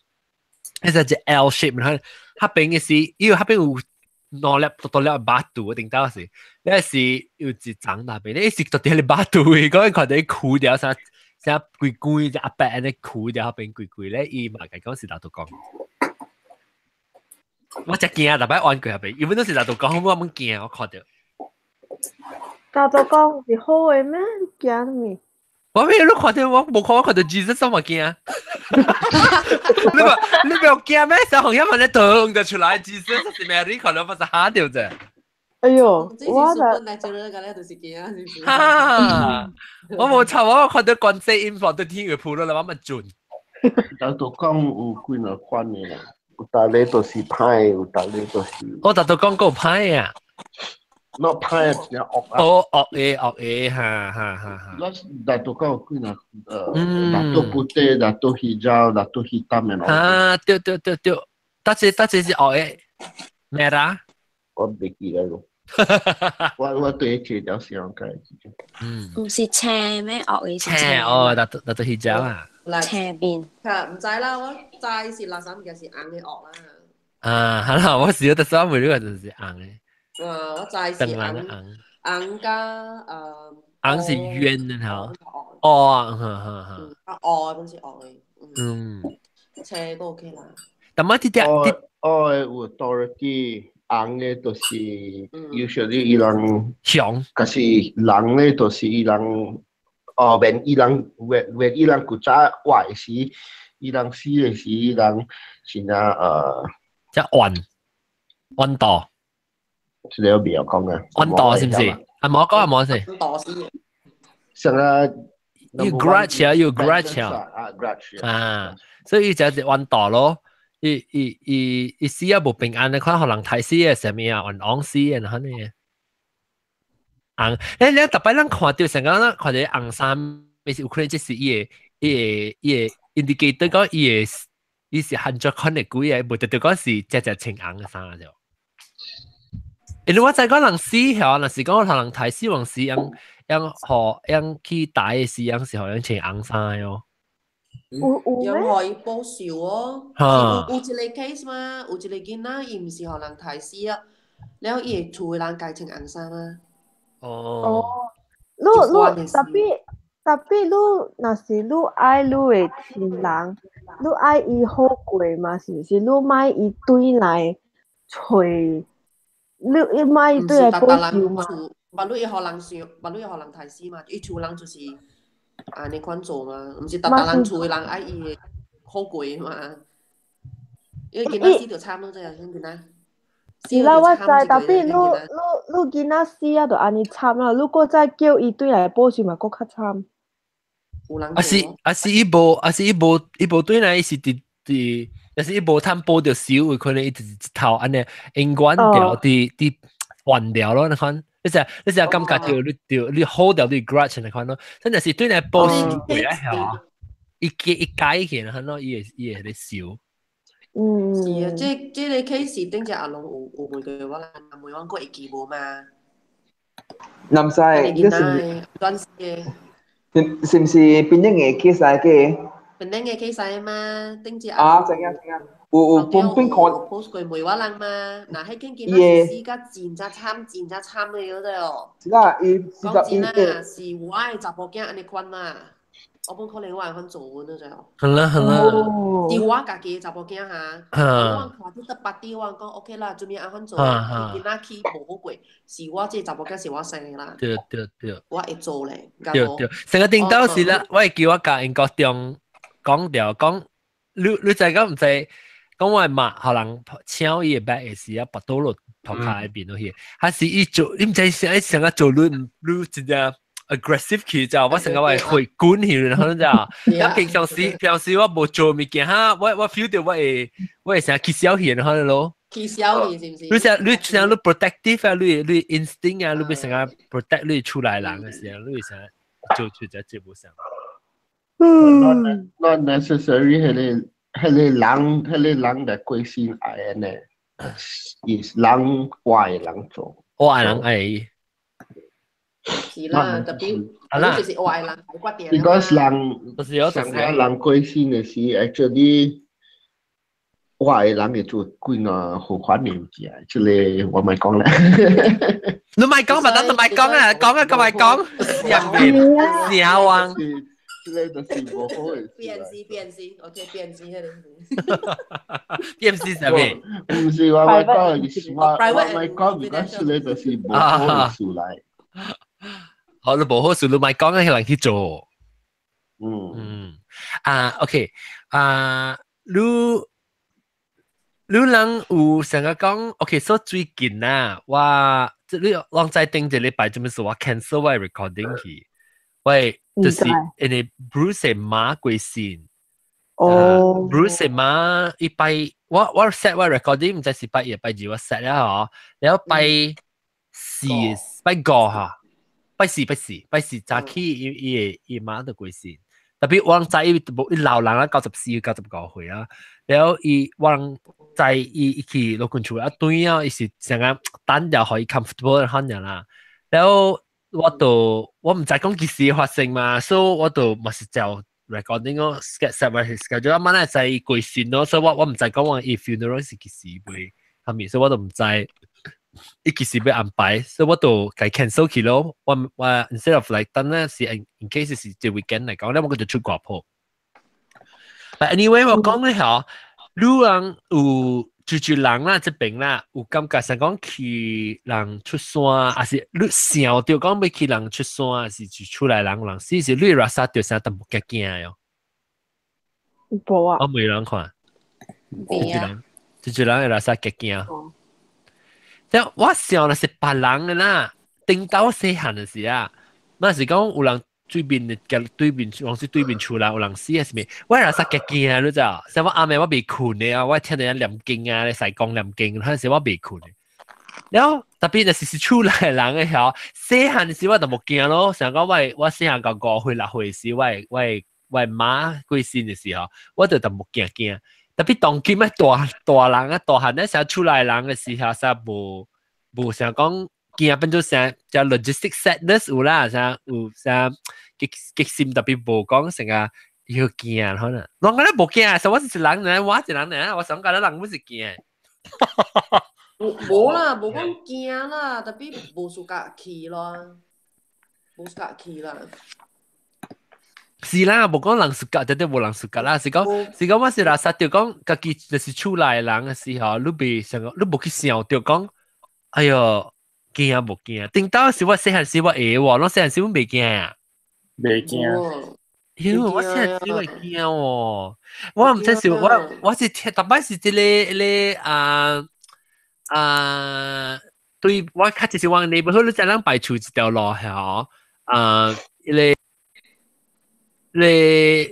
彼個一 L shape，可彼邊的是，因為彼邊有兩粒多粒巴肚頂到是，你是有一層那邊，你是到底係巴肚的，講看到伊哭掉啥啥規規隻阿伯按呢哭掉，彼邊規規咧，伊嘛共講是拿督公。我真驚，逐擺按過彼邊，因為都是拿督公，我毋驚，我看著。拿督公是好的咩？你驚啥物？我咩你看著我無看，我看著 Jesus 我嘛驚。你話你不要驚咩？小紅一問你動就出來，Jesus 是 Mary 看到不是嚇到啫。哎喲，我就本來就個咧，就是驚，是不是？哈！我無錯，我看到觀世音佛都天會鋪落來，我咪準。拿督公有幾若款的啦，有逐个都是歹，有逐个都是。我拿督公夠歹啊！ not 歹，真惡啊！哦，惡的惡的，哈哈哈哈。咱拿督公有幾若拿督 putih、拿督 hijau、拿督 hitam 的。啊，對對對對，搭這搭這是惡的，咩啦？我袂記得咯。我對這條想解。嗯。毋是青咩？惡的是青哦，拿督拿督 hijau 啊。青面。嚇，毋知啦，我知是垃圾物件是紅的惡啦。啊，好啦，我試咗特首每個就是紅的。啊，我知是紅紅加紅是圓的吼。哦，哈哈哈。啊，惡本是惡嘅。嗯。車都 OK 啦。但係啲啲哦，有 authority，紅嘅就是 usually 伊人強，可是人咧就是伊人哦，when 伊人 when 伊人古早活的時，伊人死的時，伊人是那即按按道，這個未曉講啊，按道是唔是？啊，冇講啊，冇先。按道死。上個有 grudge 啊，有 grudge 啊，啊 grudge 啊，所以就係按道咯。伊伊伊伊死啊無平安，你看予人刣死嘅啥物啊，冤枉死嘅，那呢？紅，你逐擺咱看著成個看著紅衫，咪是有可能這是伊個 indicator 講伊個伊是很足款的鬼嘅，無特別講是隻隻穿紅嘅衫就。因為我知講人死曉，若是講予人刣死往時，樣樣予樣去打的時，樣是予樣穿紅衫喲。有可以報仇哦，有一個 case 嘛，有一個囡仔，伊毋是予人刣死啊，了伊的厝的人共穿紅衫啊。哦。你你 tapi tapi 你若是你愛你的親人，你愛伊好過嘛？是毋是？你莫伊轉來揣，你莫伊轉來報仇嘛？無你會予人想，無你會予人刣死嘛？伊厝人就是按呢款做嘛，毋是逐逐人厝的人愛伊好過嘛？因為囡仔死就慘咯，這樣囡仔。是啦，我知，tapi 你你你囡仔死啊，就按呢慘啦。如果再叫伊轉來報仇嘛，閣較慘。啊是啊是伊無啊是伊無伊無轉來，伊是佇佇，抑是伊無通報著仇，有可能伊就是一頭按呢永遠著佇佇還掉咯，你看。你成感覺著你著你 hold 掉你 grudge 那款咯，真係是轉來報仇過來嚇，伊解伊解起來咯，伊會咧仇。嗯，是啊，這個 case 頂隻阿龍有問過我啦，問我閣會記無嘛？南西，你是轉死的？是是毋是檳城的 case 來個？檳城的 case 來嘛？頂隻啊，知影知影，有有本本看 post 過問我人嘛？若彼間囡仔是死甲真正慘，真正慘的嗰個哦。是啦，伊講真啊，是我的查某囝按呢款啦。我本可能我會款做阮了就。好啦好啦。是我家己的查某囝哈，我看著得巴蒂，我講 OK 啦，準備按款做，伊囡仔去無好過，是我這個查某囝是我生的啦。對對對。我會做咧。對對，成個頂到時啦，我會記我共𪜶國中講著講，你知講毋知？講我的媽，予人搶伊的 bag 的時啊，跋倒落塗跤邊落去，還是伊做，你毋知啥？伊成個做你你真正 aggressive 去就我成個會會滾去，然後就，我平常時我無做物件哈，我 feel 到我會成日起痟去，然後咯。起痟去是毋是？你成你成你 protective 啊，你 instinct 啊，你欲成日 protect 你厝內人的時候，你會成日做出這節目上。 Not necessary 彼個人的過身愛呢，是人活的人做。活的人愛。是啦，特別就是活的人決定。 Because 人上個人過身的時，actually 活的人會做幾個好反應嘅，這個我莫講啦。你莫講嘛，咱都莫講啊，講啊，閣莫講，人面成王。這個就是無好的。 BNC BNC，OK BNC 彼個。 BNC 啥物？毋是我莫講，我莫講，because 這個就是無好的事來。好，你無好事，你莫講啊，彼人去做。嗯嗯。啊，OK，啊，你人有成日講，OK，so 最近啊，我這你攏知頂一禮拜做咩事？我 cancel 我 recording 去，喂，就是因為 Bruce 的媽過身。哦。 Bruce 的媽伊拜我 set 我 recording 毋知是拜一拜二我 set 了嗬，然後拜四拜五哈，拜四拜四拜四早起伊伊的伊媽就過身。特別我知伊無伊老人啊，94、95歲啊，然後伊我知伊伊去老君厝啊，對啊，伊是成個等著予伊 comfortable 款爾啦。然後我就我毋知講幾時發生嘛，所以我就嘛是照 recording 咯，set 我 schedule 啊，萬仔知伊過身咯，所以我毋知講我伊 funeral 是幾時袂，係咪？所以我都毋知。伊其實欲安排，所以我就共 cancel 去咯。我 instead of like 等咧是 in case 是這 weekend 嚟講咧，我就出國鋪。But anyway，我講咧嗬，你人有住住人啦，這邊啦，有感覺上講去人出山，還是你想著講欲去人出山，還是住厝內人人死是你 rasa 著啥淡薄驚驚喲？無啊。我沒人看。未啊。住住人會 rasa 驚驚。即我想的是別人的啦，頂到細漢的時啊，那是講有人對面的對面，往是對面厝啦，有人死啊啥物，我 rasa 驚驚，你知影？像我暗暝我袂睏的啊，我聽到人念經啊，西公念經，彼時我袂睏的。了後特別就是厝內人的曉，細漢時我就無驚咯，想講我細漢到5歲6歲時，我媽過身的時候，我就淡薄驚驚。特別當今的大大人啊，大漢咧，成厝內人的時候，啥無想講驚變做啥叫 logistic sadness 有啦，啥有啥激激心特別無講成個要驚可能。我講咧無驚，所以我是一人呢，我一人呢，我想講咧人不是驚。無啦，無講驚啦，特別無 suka 去咯，無 suka 去啦。是啦，無講人 suka，絕對無人 suka 啦。是講，我是 rasa 著講，家己就是厝內人的時候，你袂想，你無去想著講，哎喲，驚無驚？頂到時我細漢時我會喎，我細漢時我袂驚啊。袂驚。喲，我細漢時我會驚喎，我毋知是我是聽，逐擺是這个彼个啊啊，對我較就是我 neighborhood 你知人排厝一條路係啊，彼个。你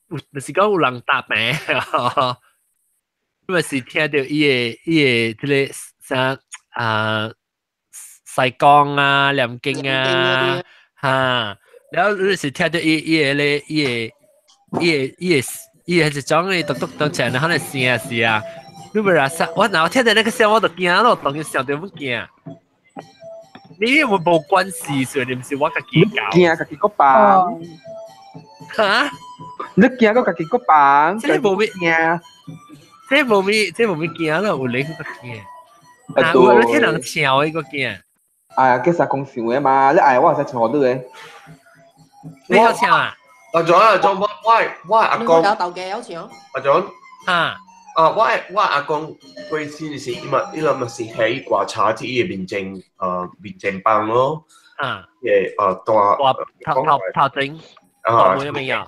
有就是講有人搭名，你是聽著伊个這个啥啊西公啊、念經啊，哈，然後你是聽著伊個咧，伊個一種的咚咚咚鏘，然後咧聲是啊，你袂 rasa，我若聽著那個聲我就驚咯，當然想著欲驚。你有無關係，所以你毋是我家己搞。驚家己閣放。嚇？你驚閣家己閣放？這個無咩驚，這個無咩驚咯，有你閣驚。啊，有你聽人笑的閣驚。哎呀，計啥講笑的嘛？你愛我會使唱予你的。你曉唱啊？阿總阿總，我阿公。有豆嘅有唱。阿總。啊。啊！我阿公過身時，伊嘛是喺掛車佇伊个民政房咯。啊。个大大頭頭頭前。啊。冇咩嘢。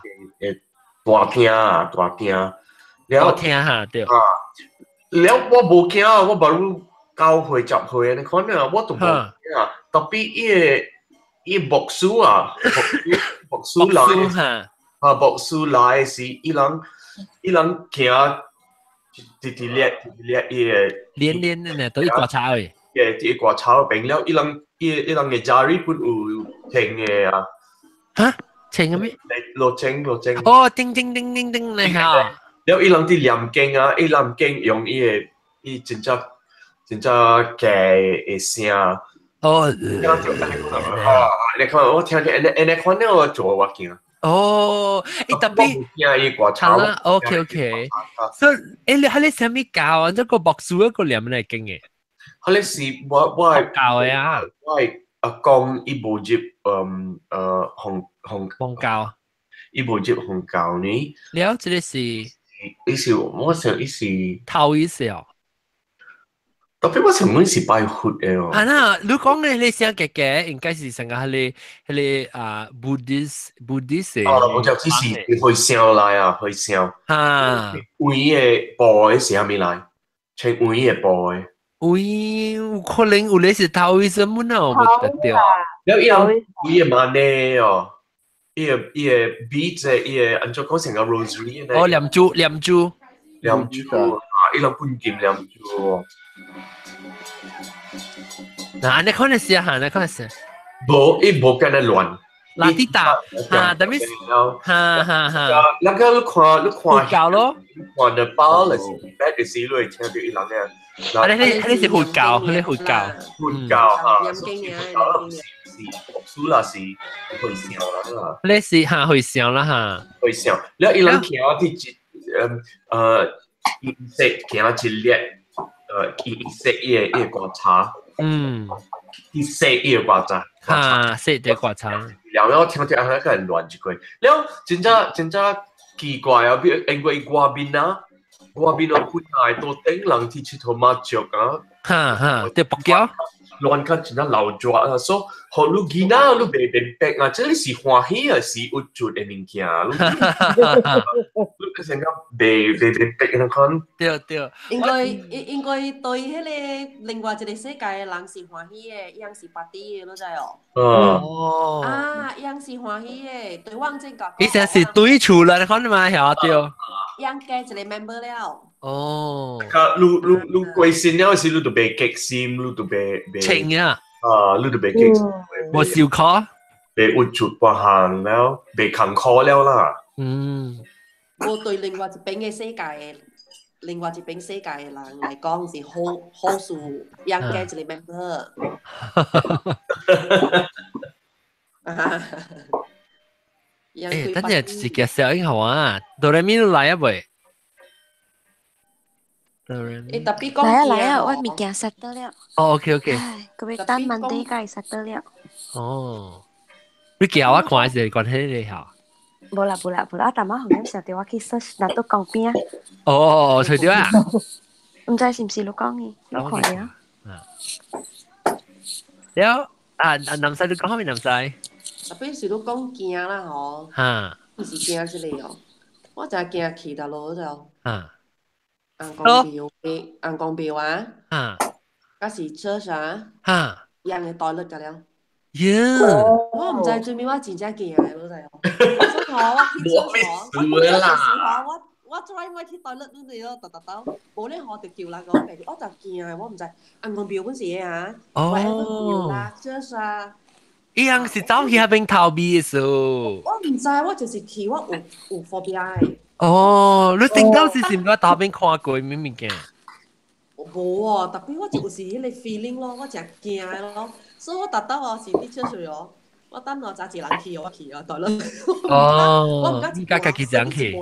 大廳啊，大廳。大廳哈對。啊。了我無驚，我無愈9歲10歲按呢款啊，我都無驚。特別伊個牧師啊，牧師來，啊牧師來時，伊人行。直直列直列伊個連連的呢，都一掛草的。嘅一掛草邊了，伊人嘅家裡本有停的啊。嚇？停嘅咩？落井落井。哦，叮叮叮叮叮嚟嚇。了伊人佇念經啊，伊念經用伊個伊真正真正假的聲。哦。啊！你看我聽見按呢款了，我做我驚。哦，欸，特別驚伊掛草。 OK OK，所以欸，你彼个啥物教啊？這個牧師一個念來經的？彼个是我教的啊。我阿公伊無入紅紅宗教，伊無入紅教呢。了，這个是，伊是我想伊是頭一次哦。特別我想阮是拜佛的哦。啊那，你講的彼個聲假假，應該是成個彼個彼個啊，Buddhist 的。哦，無就只是回聲來啊，回聲。哈。位的部的是啥物來？穿位的布的。位有可能有咧是頭一次麼啊？無得對。了伊人伊個嘛呢哦，伊個鼻子伊個按怎講成個 rosary 哦，念珠念珠。念珠啊！伊人本金念珠。嗱，按呢款的是啊，按呢款是。無，伊無干焦亂。嗱啲打，嚇，特別，哈哈哈。那個你看佛教咯，看的包就是白的時，你會聽著伊人咧。啊，你是佛教，你佛教，佛教哈，佛教是牧師啦，是和尚啦。你是哈和尚啦哈。和尚，了伊人行佇一顏色行一列。伊識伊個觀察，伊識伊個觀察，哈，識啲觀察。然後我聽聽下個人亂一句，了真正真正奇怪啊！比如因為外面啊，外面我本來都頂人去𨑨迌麻雀啊，哈哈，對北京。亂較真正流熱啊，所以予你囡仔你袂明白啊，這個是歡喜啊，是鬱卒的物件，你你成個袂明白那款。對對。應該對彼個另外一個世界的人是歡喜的，伊人是 party 的，你知哦？哦。啊，伊人是歡喜的，對我這個。伊成是對厝啦，你看嘛，曉對。伊人加一個 member 了。哦。啊，你過身了時，你就袂激心，你就袂清啊。啊，你就袂激心。無受苦。袂鬱卒別項了，袂艱苦了啦。我對另外一邊的世界，另外一邊世界的人來講是好好事，人加一個 member。欸，等陣是個小英雄啊，哆來咪來啊未？欸，特別講來啊來啊，我物件殺得了。哦，OK OK。唉，佢要等問題才會殺得了。哦，你叫我看是關係你嚇？無啦無啦無啦，阿大媽紅點成日我去 search 若都講邊啊。哦，隨掉啊！毋知是毋是你講的，你看下。了啊，南西你講咩南西？特別是你講驚啦吼，毋是驚這個哦，我真驚去到路就。尪公廟，尪公廟啊，嗰是 church 啊，人嘅 toilet 㗎了。耶！我毋知做咩，我真正驚的，你知哦。所以我去廁所，我我做我去 toilet 你咯，特特兜，無咧我就叫人講，我就驚的，我毋知尪公廟本是的啊，廟啦，church 啊。伊人是走去彼邊逃避的時候。我毋知，我就是去，我有 phobia 的。哦，你頂到是毋過頭邊看過咩物件？無哦，特別我就是彼個 feeling 咯，我誠驚的咯，所以我逐當哦是佇廁所哦，我等我早一人去，我去啊，對咯。哦，我毋敢你家己一人去。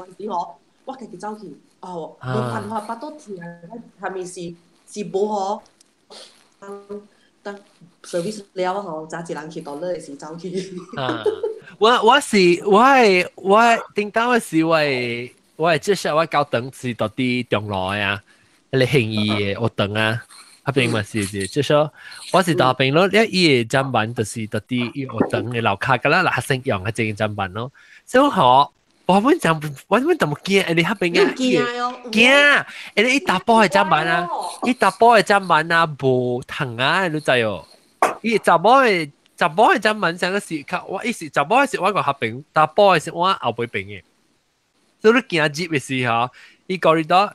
我家己走去，哦，無辦法，腹肚疼，下面是無吼。當 service 了吼，早一人去倒落是走去。啊，我是我係我頂當的是我係至少我高等是到底中路啊，彼個興義的學堂啊，彼邊嘛是是，至少我是大邊咯，伊的砧板就是到底伊學堂的樓跤，敢若學生用的這個砧板咯，所以吼，我本怎我本怎麼驚？你彼邊啊？驚哦！驚！你伊查埔的砧板啊，伊查埔的砧板啊，無蟲啊，你知哦？伊查某的查某的砧板上個是較我伊是查某的是我個合邊，查埔的是我後背邊的。所以你行入的時候，伊講你到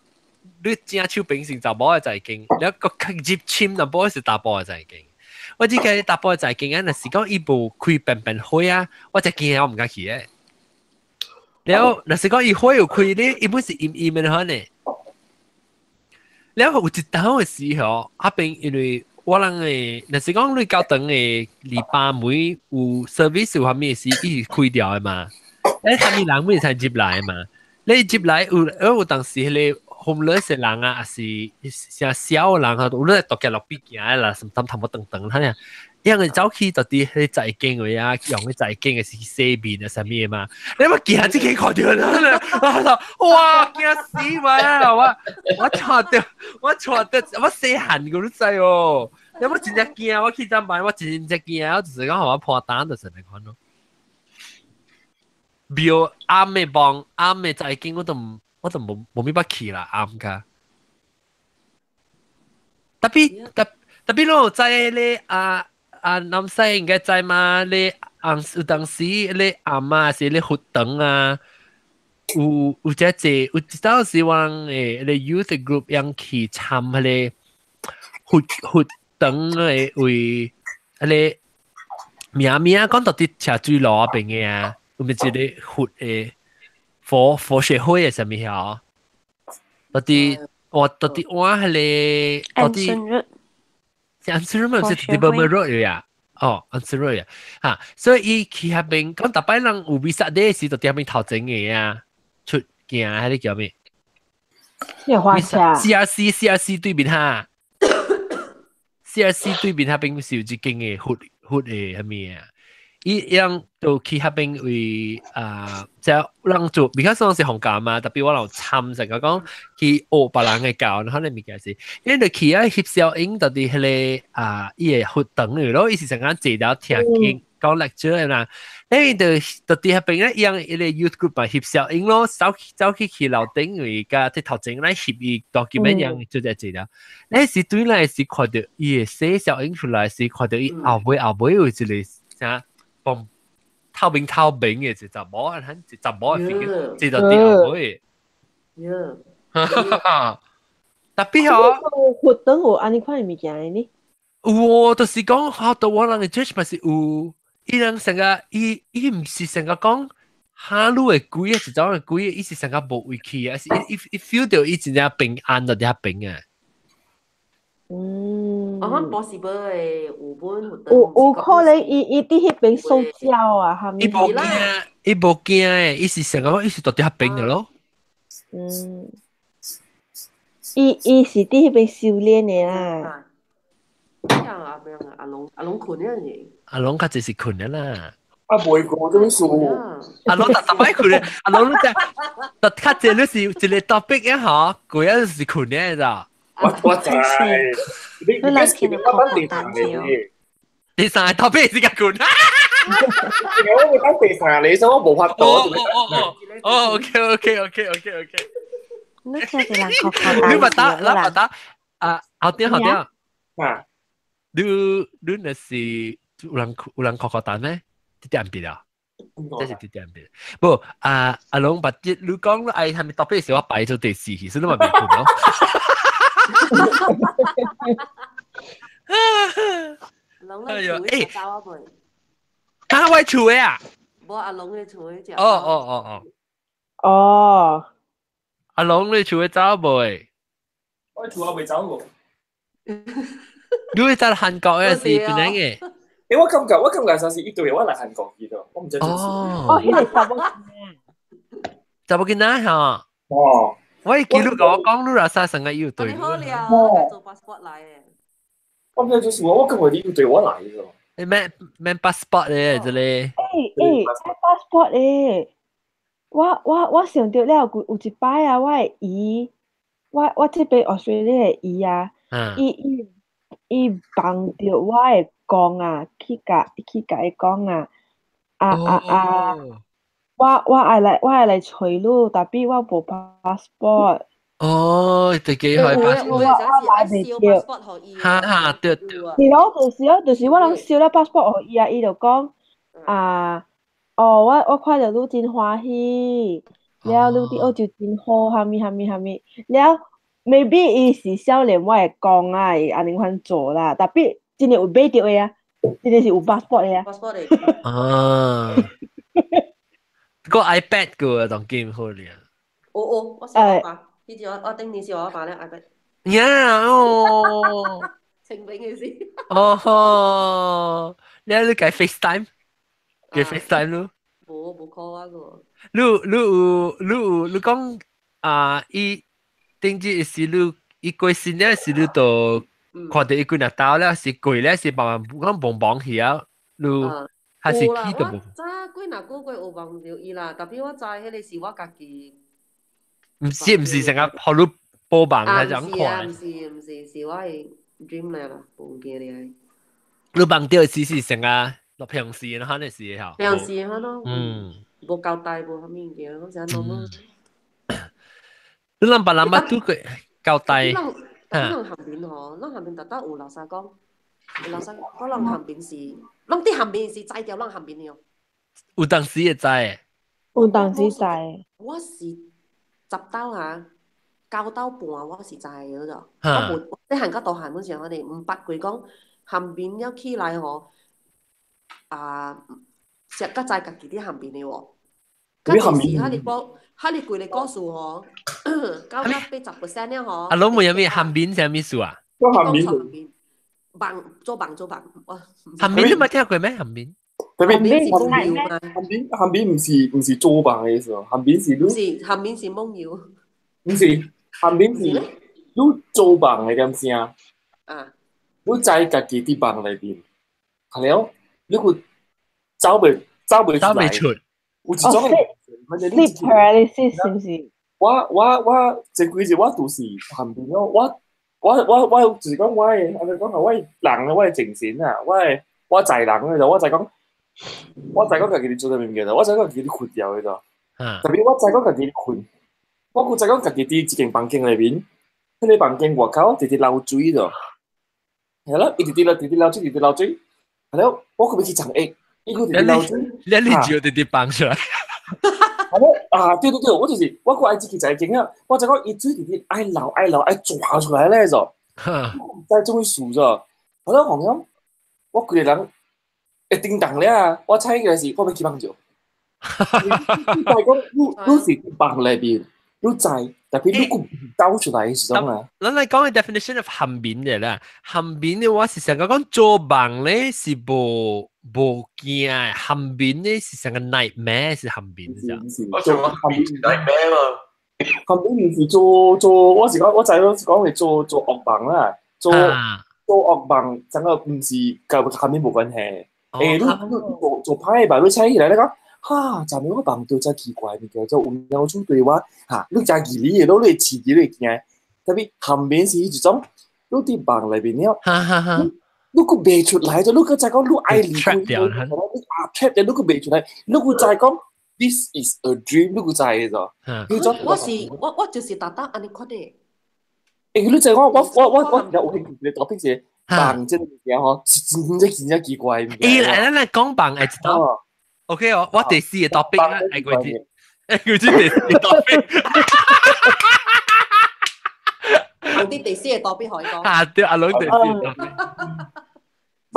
你正手邊是查某的在間，了閣較入深淡薄是查埔的在間。我只記查埔的在間啊，若是講伊無開便便花啊，我才驚我毋敢去的。了，若是講伊花有開咧，伊本是陰陰的款呢。了有一當的時候，彼邊因為我人的，若是講你教堂的禮拜每有 service 有啥物事，伊是開掉的嘛。你啥物人每才入來嘛？你入來有當時彼個 homeless 的人啊，抑是啥小的人啊，有咧獨個路邊行啦，什麼頭毛長長，他爾。因為走去到底彼在間位啊，用彼在間的是洗面啊，啥物的嘛？你嘛驚這個看著啦，我哇驚死我啊！我錯著，我錯著，我細漢個你知哦。你我真正驚，我去怎辦？我真正驚，我就是講予我破膽就是按呢款咯。廟暗的望暗的在間，我都無物捌去啦，暗較。特別特特別，你有知咧啊？啊，南西應該知嘛？你有當時你阿媽是咧佛堂啊，有這濟有一當時我人的咧 youth group 樣去參彼個佛堂的位，彼個名名講到佇赤水路邊的啊，有咪一個佛的佛學會的啥物曉？到底我到底我彼個到底？是 Anson Road 嘛，是 Development Road 呀。哦，Anson Road 呀，哈，所以伊去彼邊講，逐擺人有 Vesak Day 時，就佇彼邊頭前的啊，出行彼個叫咩？你花車 CRC 對面哈，CRC 對面那邊是有一間嘅佛佛嘅係咪啊？伊樣就去那邊為啊，即係人做，比較上是放假嘛，特別我有參成個講去學別人嘅教，可能物件是，因為去啊翕小影，到底彼個啊，伊個活動嘅咯，伊是成間坐了聽經講 lecture 啦，你就到底彼邊咧，伊樣伊個 youth group 嘛翕小影咯，走走去去樓頂位甲佇頭前來翕伊 document 樣就在坐了，你是對來是看到伊個寫小影出來，是看到伊後尾後尾有一個啥？嘣透明透明嘅一查某，很一查某嘅 figure，這就啲後尾。特別嗬，活動有按呢款物件的呢？有哦，就是講學到我人嘅 judge 咪是有，伊人成個伊伊毋是成個講哈魯的鬼啊，一種的鬼，伊是成個無畏去啊，是伊伊 feel 到伊真正平安到遐平啊。嗯，我看 possible 的有本活有有可能伊伊佇彼邊塑膠啊，哈伊無驚，伊無驚的，伊是成個講伊是到遐平的咯。嗯，伊伊是佇彼邊修煉的啦。阿阿龍阿龍睏呢嘢。阿龍較濟是睏的啦。啊，袂過這種事。阿龍特特擺睏的，阿龍你知，特較濟你是一個 topic 啊吼，過啊是睏的咋。我我知，你你是我等第三個，第三個 topic 是較睏。我會等第三個，所以我無法度。哦哦哦，OK OK OK OK OK。你聽一人哭哭你捌打，你捌打啊？後點後點啊？你你若是有人有人哭哭單咩？啲點別啊？這是啲點別。無啊，阿龍捌你講愛係咪特別是我擺做第四去，所以你嘛未睏咯。龍咧厝的走啊未？啊，我厝的啊？無阿龍的厝的哦哦哦哦。哦。阿龍你厝的走未？我厝還未走過。你會在韓國的是邊個嘅？欸，我感覺我感覺上是伊對我來韓國去的，我毋知做事。哦，彼個查某囡仔。查某囡仔吼。哦。我記錄甲我講，你若啥成個有對。好了，我做 passport 來的。我毋知做事，我感覺你有對我來的。欸，免免 passport 的，這個。欸欸，passport 的，我我我想著了，有有一擺啊，我的姨，我我這邊 Australia 的姨啊，伊伊伊幫著我的公啊，去共去共伊講啊，啊啊啊！我我愛來我愛來揣你，但是我無 passport。哦，自己開 passport。我來袂著。哈哈，對對。是咯，就是咯，就是我攏燒了 passport 予伊啊，伊就講啊，哦，我我看著你真歡喜，了你佇澳洲真好，啥物啥物啥物，了 maybe 伊是少年我會講啊，會按呢款做啦，但是真的有買著的啊，真的是有 passport 的啊。 passport 的。啊。個 iPad 個當 game 好咧。哦哦，我試我爸，呢次我我頂年是我爸咧 iPad。呀哦。情餅嘅事。哦吼，你你計 FaceTime？計 FaceTime 咯？無無 call 我個。你你有你有你講啊？伊頂日是你伊過身了是你就看著伊幾若兜了，是過了是慢慢講茫茫去啊，你。還是記得無？早幾若個月有望著伊啦，但是我知彼個是我家己。毋是毋是成個予你報夢來這樣看。毋是毋是，是我的 dream 來啦，無記咧。你夢著是是成個落平時，然後呢是吼。平時可咯。嗯。無交代無啥物件，攏是按怎麼？你諗別人捌拄過交代。咱人旁邊吼，咱旁邊特特有老實講，有老實講，咱旁邊是。攏佇旁邊是知著，攏旁邊的哦。有當時會知。有當時知。我是十斗啊，九斗半我是知的咗。我無細漢到大漢本時我哋毋捌過講旁邊了起來吼，啊，食較知家己佇旁邊的喎。較濟是哈利波，哈利規個故事吼，九到80% 了吼。啊，攏問啥物旁邊啥物事啊？旁邊。夢做夢做夢，哇！韓面你冇聽過咩？韓面？韓面是夢遊嘛？韓面韓面毋是毋是做夢的意思哦，韓面是毋是韓面是夢遊。毋是，頷眠是你做夢的點聲？啊！你知家己佇夢內面，係了，你閣走袂走袂出，有一種 sleep paralysis 是毋是？我前幾日我就是頷眠咯，我就是講我的，按怎講啊？我的人我的精神啊，我在人的，我知講家己做啥物物件，我知講家己睏掉的，特別我知講家己睏，我閣知講家己佇一間房間內面，彼个房間外口直直流水著，係啦，伊直直流，直直流水，直直流水，係了，我閣欲去藏液，伊閣直直流水，你就直直放出來。係咯，啊，對對對，我就是我閣愛自己在經啊，我知講伊水直直愛流愛流愛抓出來咧就，我毋知做啥事就，我咧講我規个人會叮當了，我猜應該是我欲去放尿。你講你是佇夢內面，你知，特別你閣走出來的時陣啊。咱來講個 definition of 頷眠的啦，頷眠的話是成個講做夢咧是無驚的，頷眠咧是成個 nightmare 是頷眠咋。我想講頷眠是 nightmare 嘛。頷眠毋是做，我是講我知我是講係做噩夢啦，做噩夢，真個毋是佮頷眠無關係。欸，你做歹吧，你醒起來你講，哈，昨暝我夢到真奇怪物件，做有老鼠對我，哈，你真記你的，你會刺激，你會驚。特別頷眠是一種，你佇夢內面了，你閣袂出來，就你閣知講你愛離開，你啊 trap 掉，你閣袂出來，你閣知講 this is a dream，你閣知的咋？我是我就是逐逐按呢款的。欸，你知講我有興趣的 topic 是夢這個物件吼，是真正真正奇怪。欸，來咱來講夢會知道。OK 哦，我第四個 topic 啦，愛過節，愛過節第四個 topic。啲第四個 topic 可以講。啊，對，阿倫第四個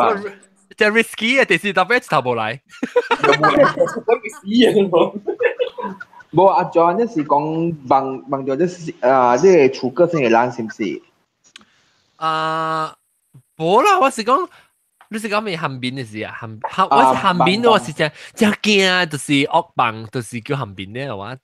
topic。真 risky 啊！第四個 topic 一頭無來。無阿 John，你是講夢夢到這是啊，這個厝個性的人是毋是？啊，無啦，我是講。你是講咩頷眠的事啊？頷我是頷眠，我是真真驚，就是噩夢，就是叫頷眠咧，我。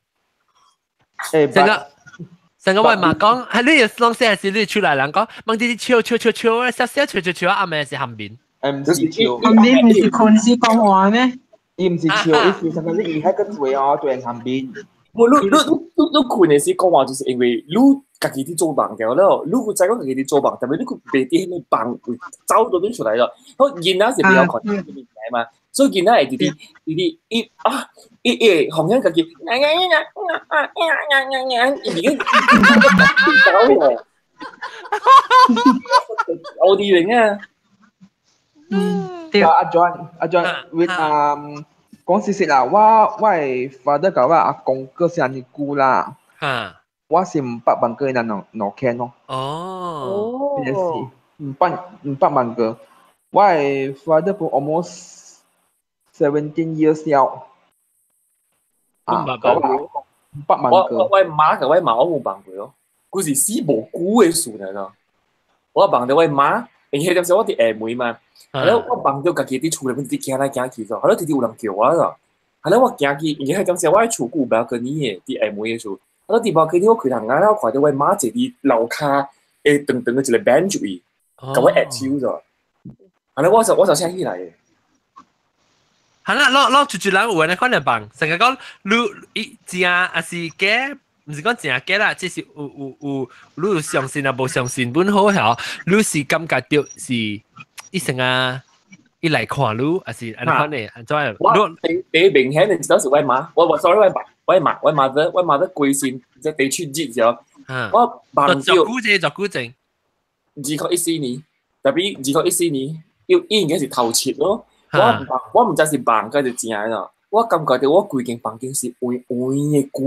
成個我媽講，係你攏細時你出來人講，問啲笑笑笑笑，笑笑笑笑笑，阿妹是頷眠。毋是笑。頷眠毋是睏時講話咩？伊毋是笑，伊是成個你伊喺個嘴哦，對人頷眠。無你睏的時講話，就是因為你家己佇做夢掉了，你閣知講家己佇做夢，特別你閣袂佇彼個夢會走到邊出來了。好，囡仔是比較看這個物件嘛，所以囡仔會直直直直伊啊，伊會紅向家己，呀呀呀呀呀呀呀呀，伊已經走了。有啲人啊，嗯，對。阿 John，阿 John，with 講事實啦，我的 father 佮我阿公過身按呢久啦。我是毋捌夢過伊人兩牽咯。哦，真是毋捌夢過。我的 father pun almost 17 years 了。啊，佮我阿公毋捌夢過。我媽佮我媽我無夢過咯，佢是死無久的事爾咯。我夢著我媽，因為彼陣時我佇廈門嘛，後來我夢著家己佇厝內面直直行來行去咗，後來直直有人叫我咯。後來我行去，因為彼陣時我的厝閣有 balcony 的，佇廈門的厝。後來佇 balcony 我開窗仔，我看著我媽坐佇樓跤的長長的一個 bench 位，共我握手咗。後來我就醒起來的。係啦，攏一一人有按呢款的夢，成個講你伊正抑是假？毋是講正假啦，只是有，你有相信啊，無相信本好嚇，你是感覺著是伊成啊，伊來看你，抑是按呢款的，按怎樣？我第一明顯的知道是我媽，我 sorry 我爸，我媽我 mother 我 mother 規身即地區熱咗，我夢著。作久者作久前？2014年，特別2014年，伊應該是頭七咯。我毋知是夢還是真的咯。我感覺著我規間房間是黃黃的光，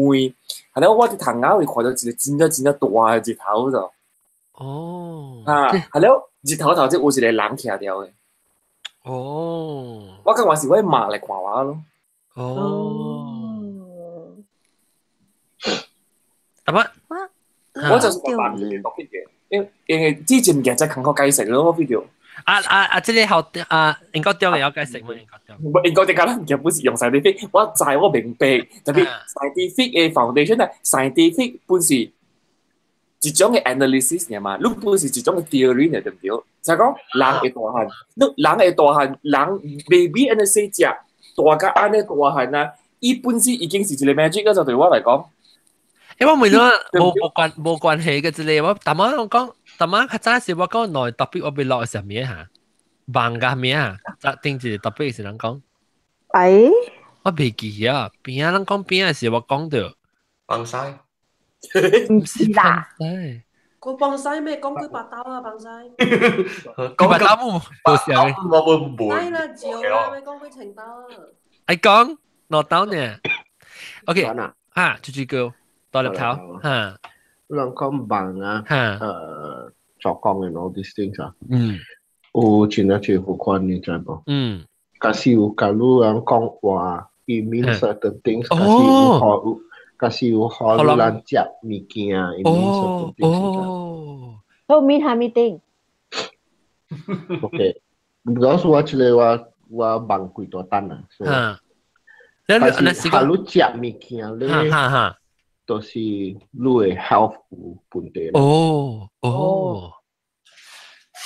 後來我佇窗仔位看著一個真正真正大的日頭咗。哦。啊，後來日頭頭這有一個人徛著的。哦。我感覺是我媽來看我咯。哦。啊不，我就是夢一個 topic 的，因為之前物件真艱苦解釋咯，我 feel 著。啊啊啊！這個好啊，英國中會曉解釋嗎？英國中。無英國這個咱物件本是用 scientific，我知我明白，特別 scientific 的 foundation 啊，scientific 本是一種嘅 analysis 爾嘛，你不是一種嘅 theory 呢，對唔對？就係講人會大漢，你人會大漢，人 baby 按呢細隻，大甲按呢大漢啊，伊本身已經是一個 magic 啦，就對我來講。因為我問咗無關係嘅之類，我大媽我講，大媽較早時我講內特別我被落上面嚇，網㗎咩啊？就定一個特別是人講。哎，我未記啊，邊啊人講邊啊時我講到。放晒。唔是啦。個放晒咩？講句白刀啊，放晒。講白刀冇冇事啊？我冇冇。係啦，照啦，咩講句情刀啊？愛講攞刀呢？OK，嚇，豬豬哥。大粒頭，嚇，人講夢啊，做工嘅 all these things 啊，有真係最好看你知無？假使有假如人講話，it means certain things，假使有好，假使有好人食物件，it means certain things。哦，都 mean 蝦米定？OK，because 我這個我夢幾多單啊，但是假如食物件咧，就是你的 health 有問題。哦哦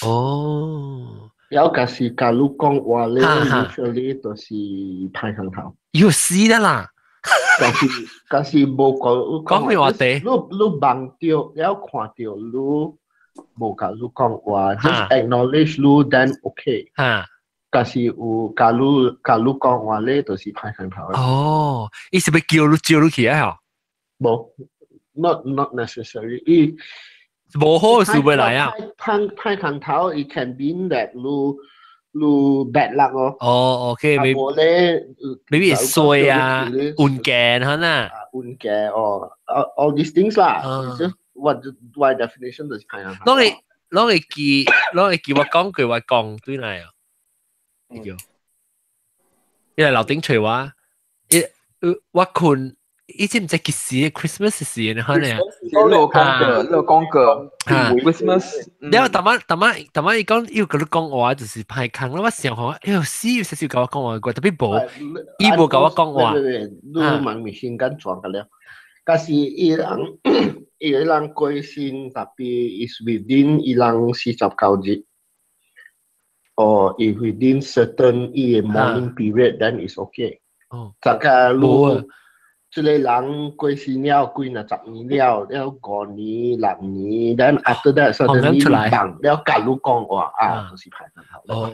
哦，了假是假如講話咧，usually 就是歹空頭。要死啦啦！假是無講講咩話題？你夢著了看著你無共你講話，just acknowledge 你 then OK。假是有假如講話咧，就是歹空頭。哦，伊是欲叫你招你去啊？無，not necessary。伊無好事會來啊。歹空頭，it can mean that 你 bad luck 哦。哦，OK，無咧，maybe 衰啊，運鏡可能。運鏡哦，all these things 啦。Just what by definition 就是歹空頭。攏會記我講句話講對來啊。叫，伊來樓頂揣我，伊我睏。伊知毋知幾時 Christmas 時你可能。你有講過，你有講過 Christmas。了，逐擺逐擺逐擺伊講，伊有共你講話就是歹空啦。我想吼，哎喲死，有少少共我講話過，特別無，伊無共我講話。你問咪先間撞個了。但是伊人過身，特別 is within 伊人49日。or if within certain 伊個 mourning period then is okay。哦。大家如這個人過身了幾若十年了，了5年6年，then after that suddenly 放了，共你講話啊，就是歹空頭。哦，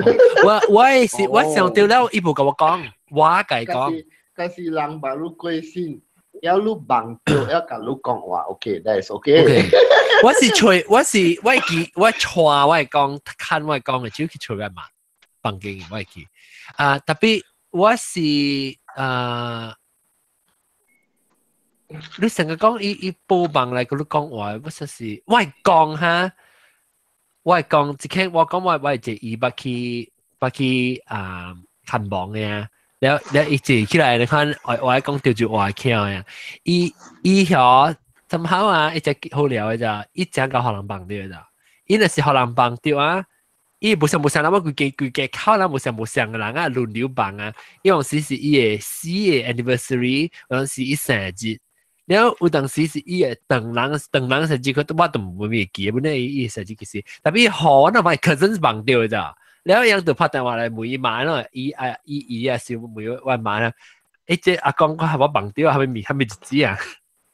我是我想著了，伊無共我講，我共伊講。但是人把你過身，了你夢著，了共你講話，OK，that is okay。我是揣，我是我記，我帶我會講，看我會講嘅，只去揣我嘛，房間我會記。啊，特別我是啊。你成日講伊報夢來共你講話，我實是我會講哈，我會講一刻我講我會坐伊捌去捌去啊看望嘅啊，了了伊坐起來，你看我我講著就話巧呀，伊伊遐怎好啊？伊只好聊嘅咋，伊真共予人夢著咋，伊若是予人夢著啊，伊無相無相人，我規家規家口人無相無相嘅人啊，輪流夢啊，有陣時是伊的死的 anniversary，有陣時伊生日。了有當時是伊會唐人唐人生日，佢我都唔會記，本來伊生日其實，特別好我那咪 cousin 夢著咋，了樣就拍電話來問伊媽咯，伊啊伊姨啊是問我媽啦，欸這阿公我係我夢著，係咪日子啊？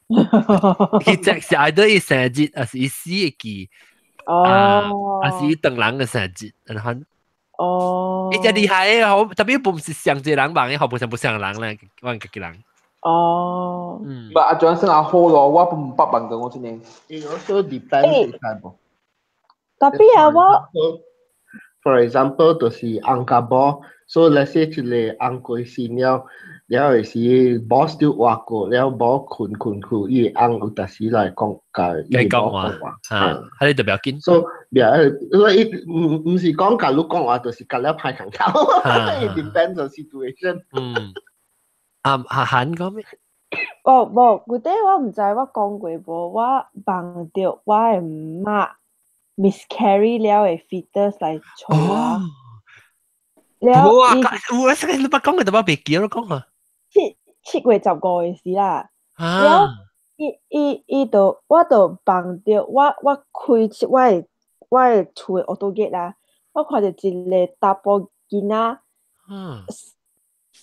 佢只是愛到伊生日，還是伊死的記？哦，還是伊唐人的生日，然後。哦，伊真厲害的，好特別不是上一個人夢的，好不像不像人咧，我家己人。哦，嗯，唔阿 Johnson 阿好咯，我唔捌夢過我真係。 It also depends 無？特別啊，我 For example，就是翁佮某，so let's say 一個翁過身了，了會時某 still 活過，了某睏睏去，伊的翁有當時來講，共伊的某講話，啊，彼個就不要緊。 So，因為伊毋是講共你講話，就是共了歹空頭。It depends on situation。嗯。啊，阿韓講咩？無無，舊底我毋知我講過無，我夢著我的媽 miscarry 了的 fetus 來揣我。了，無啊，我這個你捌講過，但我袂記了講啊。7月15的時啦。了，伊伊伊就我就望著我開我的厝的 auto gate 啦，我看著一个查埔囡仔，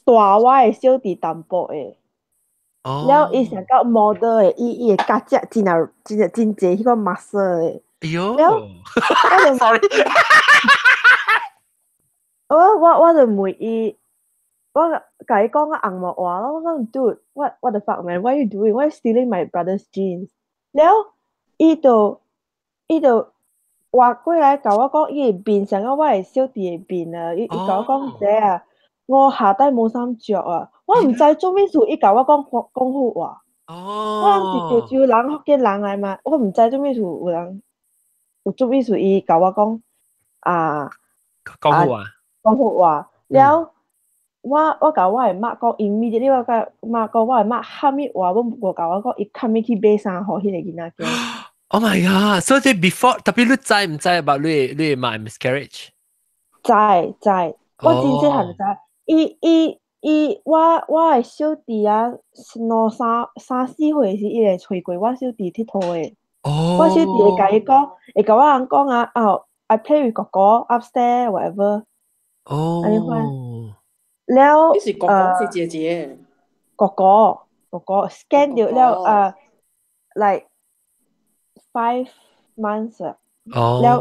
大我的小弟淡薄的。了伊上到 model 的，伊的腳隻真啊真啊真濟彼個 muscle 的。哎喲，了，我就 sorry，我就問伊，我共伊講個紅毛話咯，我講 dude what the fuck man, what you doing? Why you stealing my brother's jeans？了，伊就話過來共我講，伊的面像到我的小弟的面啊！伊共我講這啊，我下底無衫著啊！我毋知做咩事，伊共我講講好話。我毋是潮州人、福建人來嘛，我毋知做咩事有人有做咩事，伊共我講啊，講好話，講好話。了，我共我的媽講，immediately 我共媽講，我的媽啥物話攏無共我講，伊較物去買衫予彼个囡仔囝。 Oh my god！所以 before 特別你知毋知 about 你媽 miscarriage？知知，我真細漢就知。伊伊伊，我的小弟啊，兩三三四歲時，伊會揣過我小弟𨑨迌的。我小弟會共伊講，會共我翁講啊，哦，I play with 哥哥 upstairs whatever。按呢款。了，你是哥哥是姐姐？哥哥，哥哥 scan 著了啊，like 5 months 了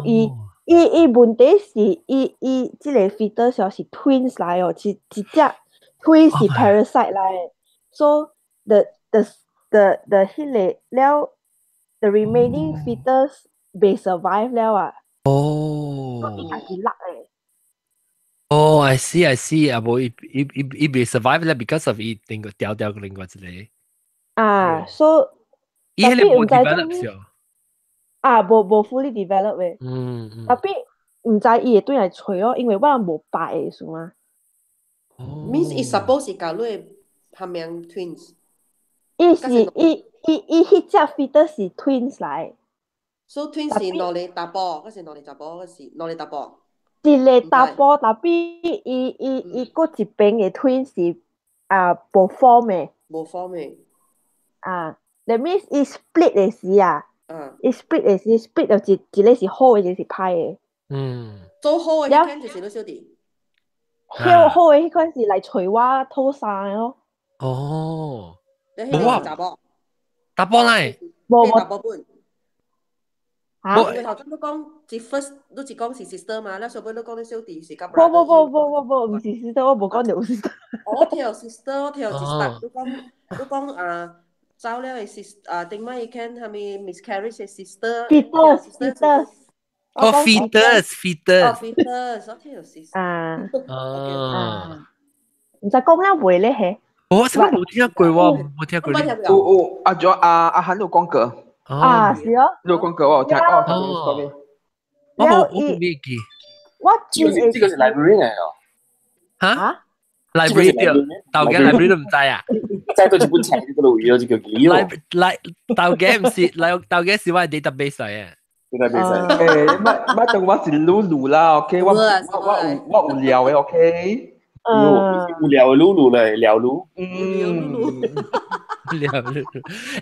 伊伊問題是伊伊這个 fetus 是 twins 來哦，一一隻 twins 是 parasite 來的，so the 彼个了 the remaining fetus 未 survive 了啊。伊家己落的。哦，I see I see，啊無伊伊伊伊未 survive 咧，because of 伊另個掉掉個另外一個。啊，so 伊彼个無 develop 咗。啊，無 fully develop 的。特別毋知伊會轉來揣哦，因為我無拜的是嗎？Means 伊 suppose 是共你合名 twins。伊是伊伊伊彼隻 fetus 是 twins 來。 So twins 是兩个查埔，抑是兩个查埔，抑是兩個查埔。一个查埔，但伊伊伊閣一邊的 twins 是啊無 form 的。無 form 的。啊，that means 伊 split 的時啊。伊 split 的時 split 就一一个是好的，一個是歹的。做好的彼款就是你小弟。好好的彼款是來揣我討衫的咯。哦。你彼个是查埔。查埔來。無無。查埔本。嚇？因為頭先你講是 first，你是講是 sister 嘛，了後尾你講你小弟是佮 brother。無無無無無無，毋是 sister，我無講著 sister。我聽 sister，我聽一 start，你講你講啊。走了的 sis 啊，頂擺伊看啥物 miscarriage 的 sister。 fetus，fetus。哦，fetus，fetus。哦，fetus，我聽著 sister。啊。哦。毋知講了未咧？嘿。我什麼無聽過喎，無聽過。有有，阿咗阿阿韓有講過。啊，是哦。有講過，我有聽，我有聽過 story。我冇我冇記。我這個是這個是 library 嚟哦。嚇？library 對，豆家 library 都毋知啊。知到一本冊，這個路咗就叫記哦。來豆家毋是，來豆家是我 database 嚟嘅。 database。誒，乜乜當我是露露啦，OK，我有料的，OK。有料的露露咧，料露。料露。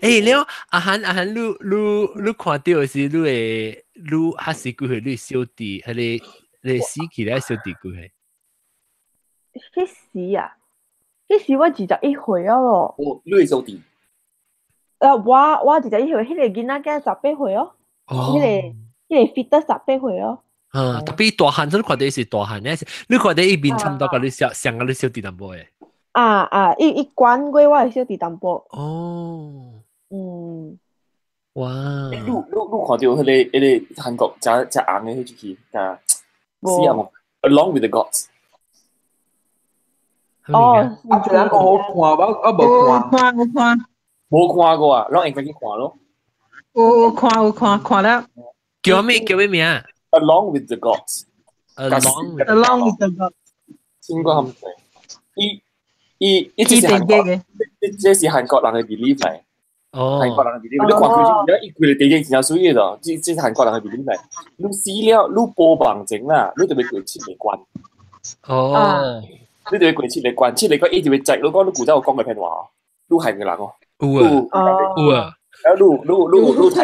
誒，了阿韓阿韓，你你你看著是你會你還是幾歲？你小弟，彼个你死去咧小弟幾歲？彼時啊，彼時我21歲啊咯。哦，你的小弟。我21歲，彼个囡仔囝18歲哦。彼个彼个 fetus 18歲哦。啊，特別大漢，你看著是大漢咧，你看著伊面差毋多佮你小像佮你小弟淡薄的。啊啊，伊伊懸過我的小弟淡薄。哦。哇！你你你看著彼个彼个韓國誠誠紅的彼出戲啊，死啊無？Along with the Gods。哦，啊，這兩個好看，我無看。看有看。無看過啊，攏會使去看咯。有有看有看看了。叫咩叫咩名？Along with the Gods。 Along with Along with the Gods。聽過咁濟？伊伊伊這是韓國，這是韓國人的 belief 嚟。哦。韓國人的 belief，你看佢而家伊規个電影真媠的咯，這這是韓國人的 belief 嚟。你死了，你報夢前啦，你就欲過七个關。哦。你就欲過七个關，七个關伊就欲知。你講你古早有講過騙話，你害個人哦。有啊，有啊。啊，你睇。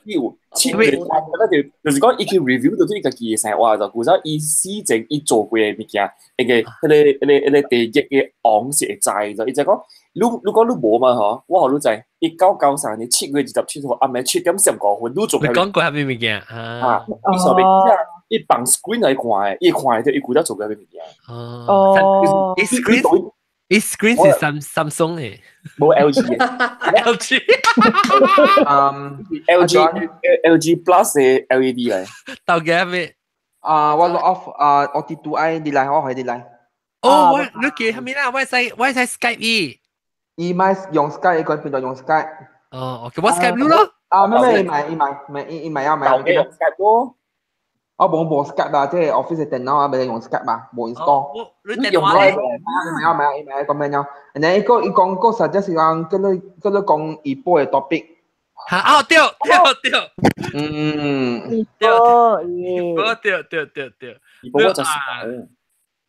有7月那就是講，伊去 review 到對家己的生活就，古早伊死前伊做過的物件，一個彼個地獄的王是會知，就伊就講，你講你無嘛吼，我予你知，1993年7月27號暗暝7點35分，你做。你講過啥物物件？啊，伊上面伊放 screen 來看的，伊看的就伊古早做過啥物物件。哦，伊 screen。伊 screen 是 Samsung 的，無 LG 的，LG，LG Plus 的 LED 來。到底咩？啊，我 log off 啊，我啲拄愛你來，我係你來。哦，我你記係咪啦？我使 Skype 伊。伊買用 Skype，伊講變做用 Skype。哦，OK，我 Skype 你咯。啊，咩咩，伊買伊買，伊買啊買。用 Skype 咯。我無 Skype 啊，即係 office 電腦啊，未用 Skype 嘛，無 install。你電話咧？買啊買啊買啊，講咩樣？然後伊個伊講個實際是講叫你講伊報的 topic。嚇！哦，對對對。嗯。對對對對對。伊報我就是。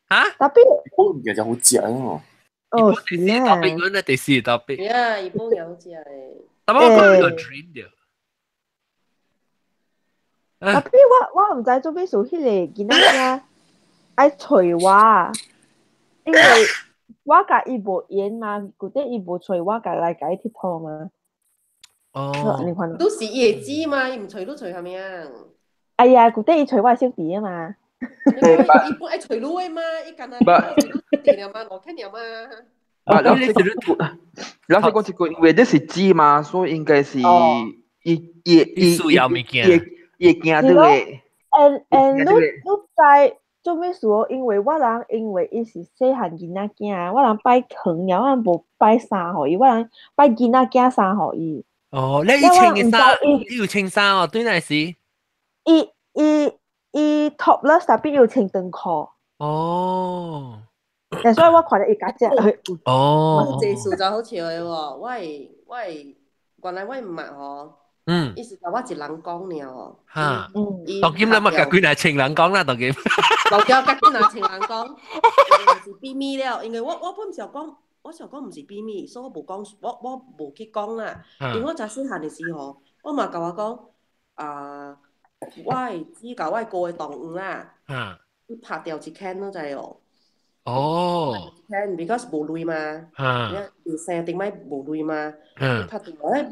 嚇？ Tapi 伊報物件就好食哦。哦，是咩？topic 阮咧第四 topic。呀，伊報嘢好食誒。但我講個 dream 對。 Tapi 我毋知做咩事，彼個囡仔囝愛揣我，因為我共伊無緣嘛，舊底伊無揣我，共來共伊𨑨迌嘛。哦，你看，都是伊會知嘛，伊毋揣你揣啥物啊？哎呀，舊底伊揣我的小弟啊嘛。伊本愛揣你的嘛，伊干焦揣你了嘛，落去了嘛。啊，老實講一句，因為這是姊嘛，所以應該是伊伊伊需要物件。伊驚對嘅。 And 你知做咩事哦？因為我人因為伊是細漢囡仔囝，我人擺糖了，我人無擺衫予伊，我人擺囡仔囝衫予伊。哦，你穿嘅衫，你有穿衫哦？對，那時。伊 topless，但有穿長褲。哦。但所以我看到伊家姐。哦。這事就好笑的喎，我原來我毋捌吼。嗯，伊是共我一人講爾哦。哈，當今你咪共幾若千人講啦，當今。當今共幾若千人講，是秘密了，因為我本想講，我想講毋是秘密，所以我無講，我無去講啦。因為我早細漢的時候，我嘛共我講，啊，我的姊共我的哥的同學啦，伊拍掉一間，你知哦。哦。一間，because 無鐳嘛，你生頂擺無鐳嘛，伊拍掉咧。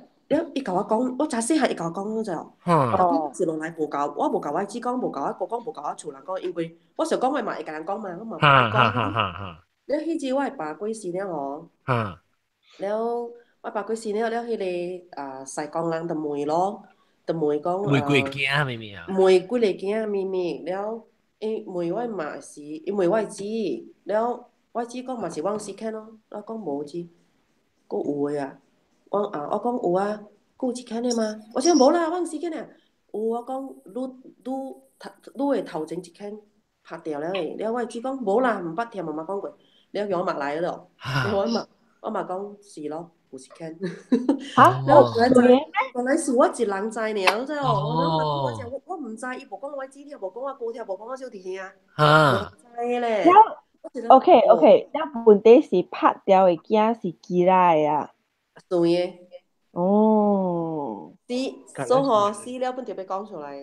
伊共我講，我早細漢伊共我講就，但是一落來無共，我無共我姊講，無共我哥講，無共我厝人講，因為我想講話嘛會共人講嘛，我嘛無講。了彼時我的爸過身了吼，了我爸過身了，了彼個啊西貢人就問咯，就問講。問幾个囝咪咪啊？問幾個囝咪咪，了伊問我媽是，伊問我姊，了我姊講嘛是往死看咯，我講無姊，閣有的啊。我啊，我講有啊，閣有一間的嗎？我講無啦，我毋是間啊。有我講，你的頭前一間拍掉了的，了我姊講無啦，毋捌聽媽媽講過，了叫我媽來了，我嘛講是咯，有一間。嚇？了原來是我一人知爾，你知哦？我毋知，伊無講我姊聽，無講我哥聽，無講我小弟聽。嚇！知咧。 OK OK，了問題是拍掉的囝是幾來啊？算的。哦。死，所以吼死了本就欲講出來。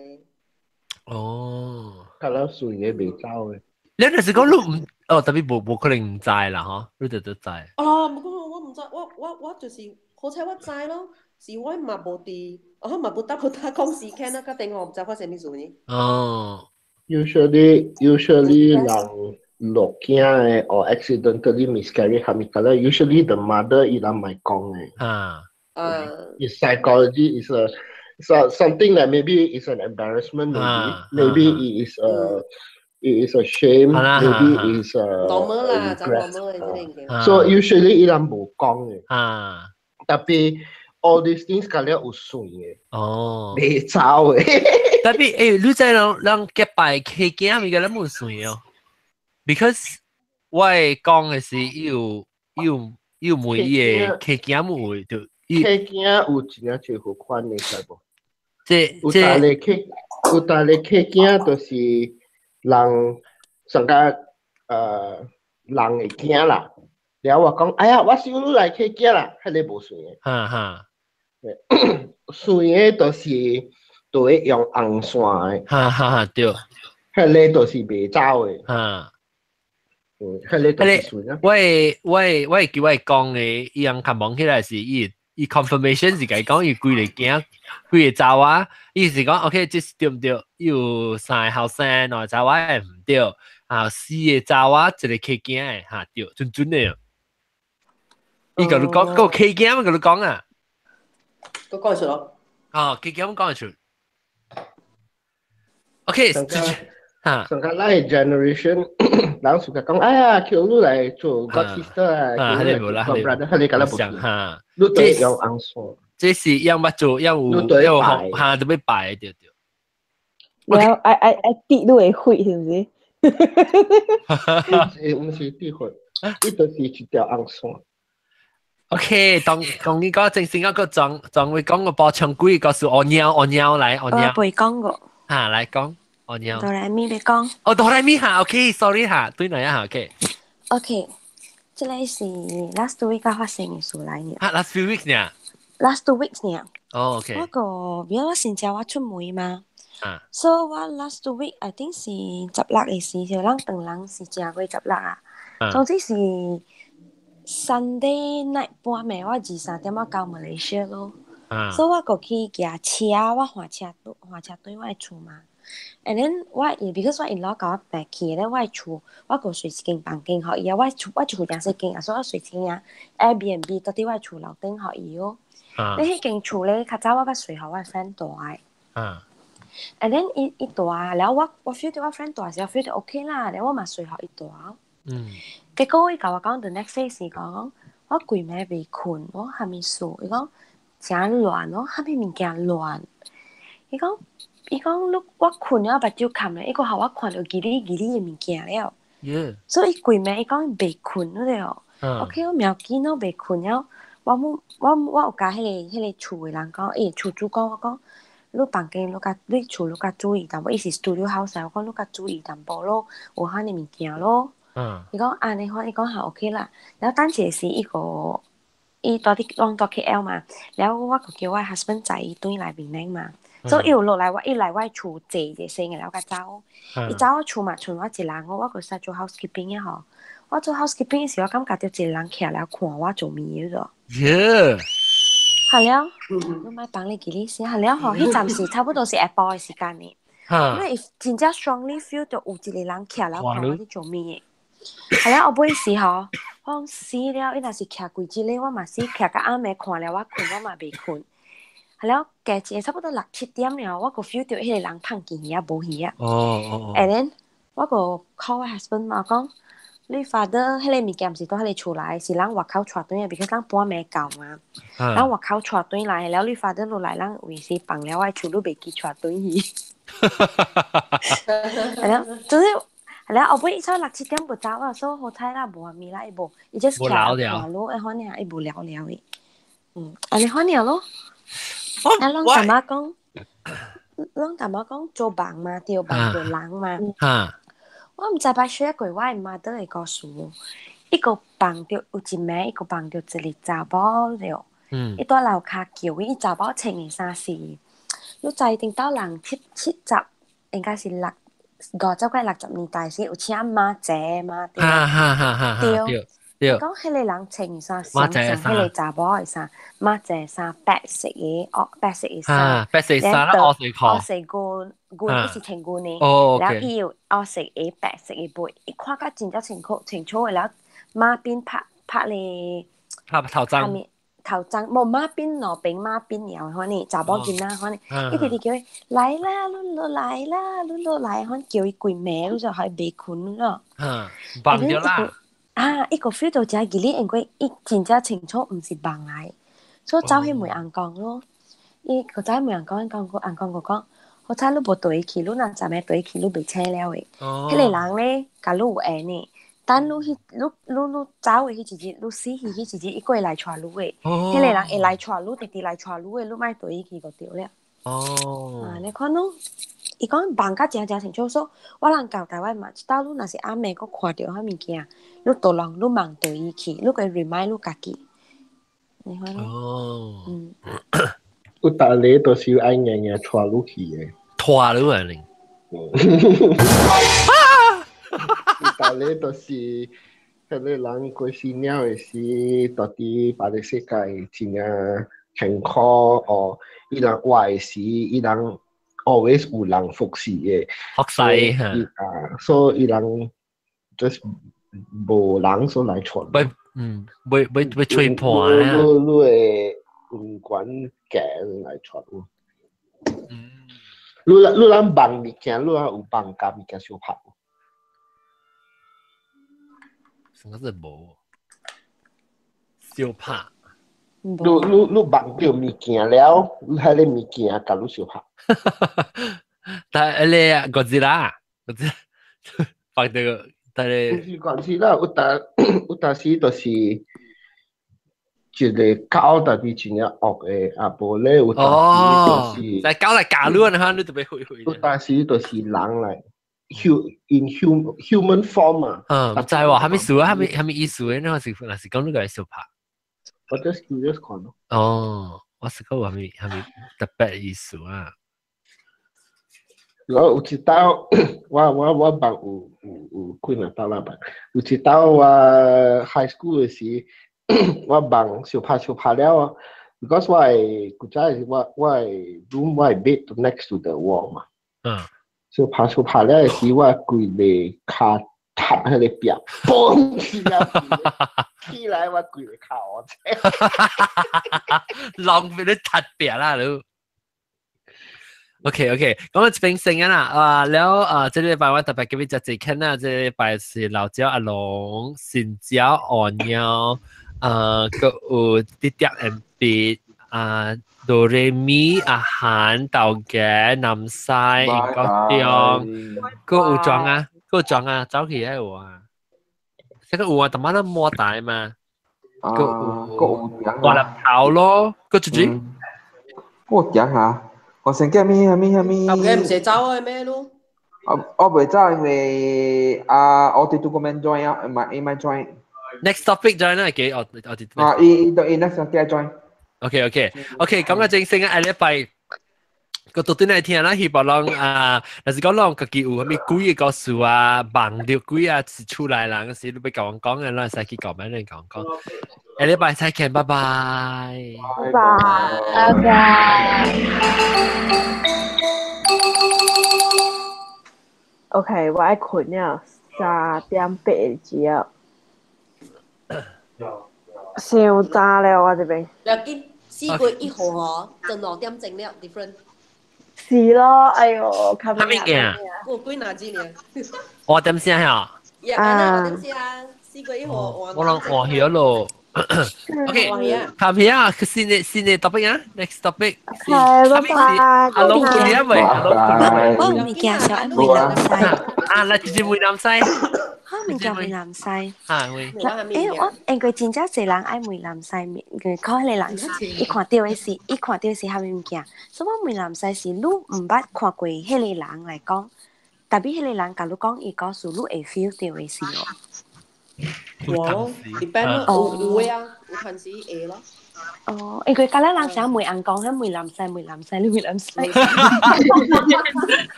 哦。較了算的袂走的。你就是講你毋，哦，特別無可能毋知啦，吼，你就都知。哦，無講我毋知，我就是好彩我知咯，是我嘛無佇，我嘛無搭無搭講時間啊，佮電話毋知發生啥物事呢。哦。 Usually 人落囝的 or accidentally miscarry 啥物個咧，usually the mother 伊人咪講的。啊。 It's psychology is a so something that maybe is an embarrassment, maybe it is a shame, maybe it is a normal 啦，就 regret. normal 的這個。 So usually 伊人無講的。啊。 Tapi all these things 較了有算的。哦。袂走的。 Tapi 你知人結拜契囝物件，咱無算哦。Because 我講的是伊有問伊的契囝母就契囝有真正濟好款的，知無？這有大個契有大個契囝，就是人上較人會驚啦。了我講，哎呀，我收你來契囝啦，彼個無算的。哈哈。水的就是都會用紅線的。哈哈哈，對。彼个就是袂走的。哈。嗯，彼个就是水啊。我會叫我講的，伊人較忙起來是伊 confirmation 是共伊講，伊規个囝，規个查某，伊是講 OK，這是對毋對？有三个後生，兩個查某會毋對，啊，四個查某，一個契囝的，哈對，準準的。伊共你講，個契囝嘛，共你講啊。閣講會出咯。哦，契囝講會出。OK，哈。上個咱 generation 人暑假講，哎呀，叫你來做 god sister 啊，叫你來做 brother，彼个敢若無哈。你對用紅線。這是要捌做，要有要有哈，就欲拜對對。了愛愛愛滴你的血是毋是？毋是滴血，伊就是一條紅線。 OK，當當你講正先一個裝裝會講個包槍鬼，告訴我貓我貓來我貓。我袂講過。哈，來講我貓。哆來咪欲講。哦，哆來咪哈，OK，sorry 哈，對哪一下 OK。 OK，這个是 last week 發生的事來呢。啊，last few weeks 呢？last 2 weeks 呢。哦，OK。我個，因為我先前我出門嘛。啊。 So 我 last week I think 是16的時，就咱唐人是正月十六啊。總之是 Sunday night 半暝，我23點我到馬來西亞咯。所以我過去騎車，我換車換車轉我的厝嘛。And then 我 because 我 in-law 共我帶去，then 我的厝我閣睡一間房間予伊啊，我厝我厝誠細間啊，所以我睡一間 Airbnb 佇我的厝樓頂予伊哦。你彼間厝咧，較早我捌睡予我 friend 蹛的。And then 伊伊蹛了，我 feel 到我 friend 蹛時，我 feel 到 OK 啦，然後我嘛睡予伊蹛。結果伊共我講，the next day 是講，我規暝袂睏，我啥物事？伊講誠亂，我啥物物件亂？伊講你我睏了目睭冚咧，伊閣予我看著嘰哩嘰哩的物件了。所以伊規暝伊講伊袂睏了。OK，我無要緊咯，袂睏了。我冇我我有共彼个厝的人講，伊厝主講我講，你房間你較你厝你較注意淡薄，伊是 studio house，我講你較注意淡薄咯，有啥物物件咯。伊講按呢款，伊講還 OK 啦。然後等一下時，伊個伊蹛佇阮蹛 KL 嘛，然後我就叫我 husband 載伊轉來檳城嘛。所以伊有落來我伊來我厝坐者先，然後才走。伊走我厝嘛，賰我一人，我閣使做 housekeeping 的吼。我做 housekeeping 的時，我感覺著一個人徛了看我做物的。耶！係了，你莫放你記你先。係了吼，彼陣時差不多是下晡的時間呢。因為真正 strongly feel 著有一個人徛了看我佇做物的。係了，後尾時吼，我講死了，伊若是徛規日咧，我嘛死徛到暗暝看了我睏，我嘛袂睏。係了，加一個差不多六七點了，我閣 feel 著彼個人放見耳仔無耳仔。And then 我閣 call 我 husband 嘛，講你 father 彼個物件毋是佇彼個厝內，是人外口帶轉來，because 咱半暝到嘛。人外口帶轉來，了你 father 落來，咱位時放了我的厝，你袂記帶轉去。係了，就是係了，後尾伊差六七點就走啊，所以好彩啦，無啥物啦，伊無，伊 just 徛看路，彼款爾，伊無聊聊的。嗯，按呢款爾咯。啊，攏淡薄講，攏淡薄講做夢嘛，對，夢著人嘛。我毋知捌 share 過我的 mother 的故事。伊閣夢著有一暝，伊閣夢著一个查某了。伊蹛樓跤叫伊，伊查某穿的衫是，你知頂兜人七十，應該是50幾60年代時有請媽姐嘛？對。哈哈哈哈對。對。講彼个人穿的衫，像像彼个查某的衫，馬姐衫白色的，哦，白色的衫，白色衫，黑色褲，黑色軍軍，伊是穿軍的，然後伊有黑色的、白色的背，伊看甲真正清楚清楚的，了馬邊拍拍咧，拍頭鬃，頭鬃無馬邊兩邊馬邊了，款呢，查某囡仔款呢，伊直直叫伊來啦，你落來啦，你落來，款叫伊規暝，你就予伊袂睏咯。嗯，夢著啦。啊！伊個 feel 到真吉利，因為伊真正清楚，毋是夢來，所以走去問翁公咯。伊閣走去問翁公，講個翁公閣講，好彩你無綴去，你若昨暝綴去，你袂醒了的。彼個人咧，共你有緣的。等你彼你你你走的彼一日，你死去彼一日，伊閣會來帶你的。彼個人會來帶你，直直來帶你的，你莫綴去就對了。啊，你看喏，伊講夢甲誠誠清楚，所以我人交代我嘛，這兜你若是暗暝閣看著彼物件，你倒人你夢綴伊去，你閣 remind 你家己。你看哦，嗯，有逐个都是愛硬硬拖入去的。拖入啊你。有逐个都是彼个人過身了的時，到底別个世界真正健康哦，伊人活的時，伊人 always 有人服侍的。服侍啊，所以伊人就是無人所來傳。袂，袂吹破啊。你會毋管行來傳。你咱放物件，你有放甲物件相拍無？什麼是無？相拍。你放著物件了，你彼個物件共你相拍。但係你哥斯拉，哥斯拉放這個，但係。毋是哥斯拉，有當時就是一個狗，但是真正惡的，啊無咧有當時就是。來狗來咬你啊！你特別會會。有當時就是人來。in human form 啊。毋知喎，啥物事啊？啥物意思的？你若是講你個相拍。我 just curious 看咯。哦，我是講有啥物特別意思啊？我有一道，我夢有幾若道啦吧。有一道我 high school 的時，我夢相拍相拍了，because 我的古早是我的 room 我的 bed next to the wall 嘛。相拍相拍了的時，我規个跤踏彼个壁，嘣起來，起來我規個跤烏浪費你踏壁啦你。OK OK，咁啊這邊先啊啦，啊了啊，這禮拜我特別叫你食一間啦，這禮拜是老椒阿龍、新椒鱷鳥，閣有啲啲 M B 啊，哆來咪阿韓豆家南西英國中，閣有裝啊，閣有裝啊，走起來有啊，這個有啊，但係都摸大嘛，閣有大粒頭咯，閣出去，閣講啊。我先叫咩咩咩？後嘅唔使走嘅咩咯？我袂走，因為啊，我哋都個免 join 啊，唔係唔係 join。 Next topic join 啦，幾我哋啊，伊伊伊 next topic join。 OK，咁啊，正式啊，下禮拜個到底嚟聽啦，希望人啊，若是講人家己有啥物鬼的故事啊，夢著鬼啊，是出來人時，你欲共阮講的，咱會使去講咩？你講講。下禮拜再見，拜拜。拜拜。拜拜。 OK，我愛睏了，3點8字啊。傷早了我這邊。不要緊，4月1號嗬，就2點鐘了，different。是咯，哎喲，較咩嘅？過幾若子呢？我點聲嚇？啊，我點聲？4月1號我攏換起咯。OK，下面啊，新的 topic 啊，next topic。係，拜拜。阿龍佢哋未？阿龍佢我有物件想愛梅南西。啊，來直接梅南西。我物件梅南西。啊，會。我因為真正濟人愛梅南西面，靠彼個人是，伊看著的是，伊看著的是啥物物件。所以我梅南西是你毋捌看過彼個人來講，特別彼個人共你講伊故事，你會 feel 著的是哦。我 depend 咯，有有的啊，有陣時會咯。哦，因為隔離人成日梅紅講，彼梅南西梅南西，你梅南西。對。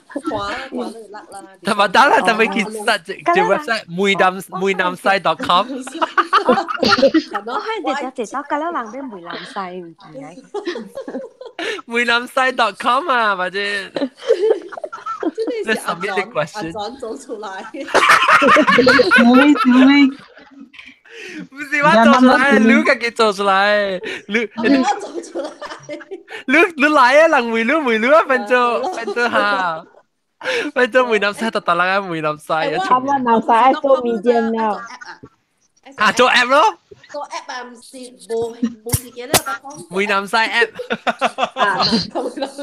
看看你叻啦。同埋等啦，特別其實這 website 梅南梅南西 .com。我係直接直接隔離人欲梅南西毋知。梅南西 .com 啊，或者。真係是阿莊阿莊做出來。唔會唔會。唔是我做出來，你家己做出來，你我做出來。你來啊，人為你為你啊，變做哈，變做梅南西，特特人啊梅南西啊。我們南西愛做物件了。啊，做 app 咯。做 app 啊，毋是無時間咧，我講。梅南西 app。啊，梅南西。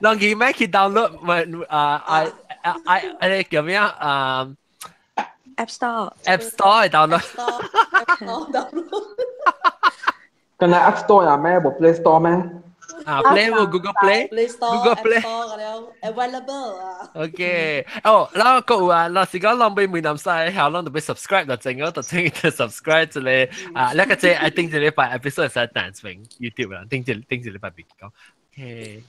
人叫咩去 download 咪啊啊啊啊！叫咩啊？啊 App Store。 App Store download。 download。敢若 App Store 呀咩？無 Play Store 咩？啊，Play 無 Google Play。 Play Store。 Google Play。 App Store 個了。available 啊。 OK，哦，然後個有啊，若是講攏欲梅南西，後攏就欲 subscribe 就整個就整就 subscribe 一個啊，那個這 I 頂一禮拜 episode 使彈成 YouTube 啦，頂一頂一禮拜別講。OK。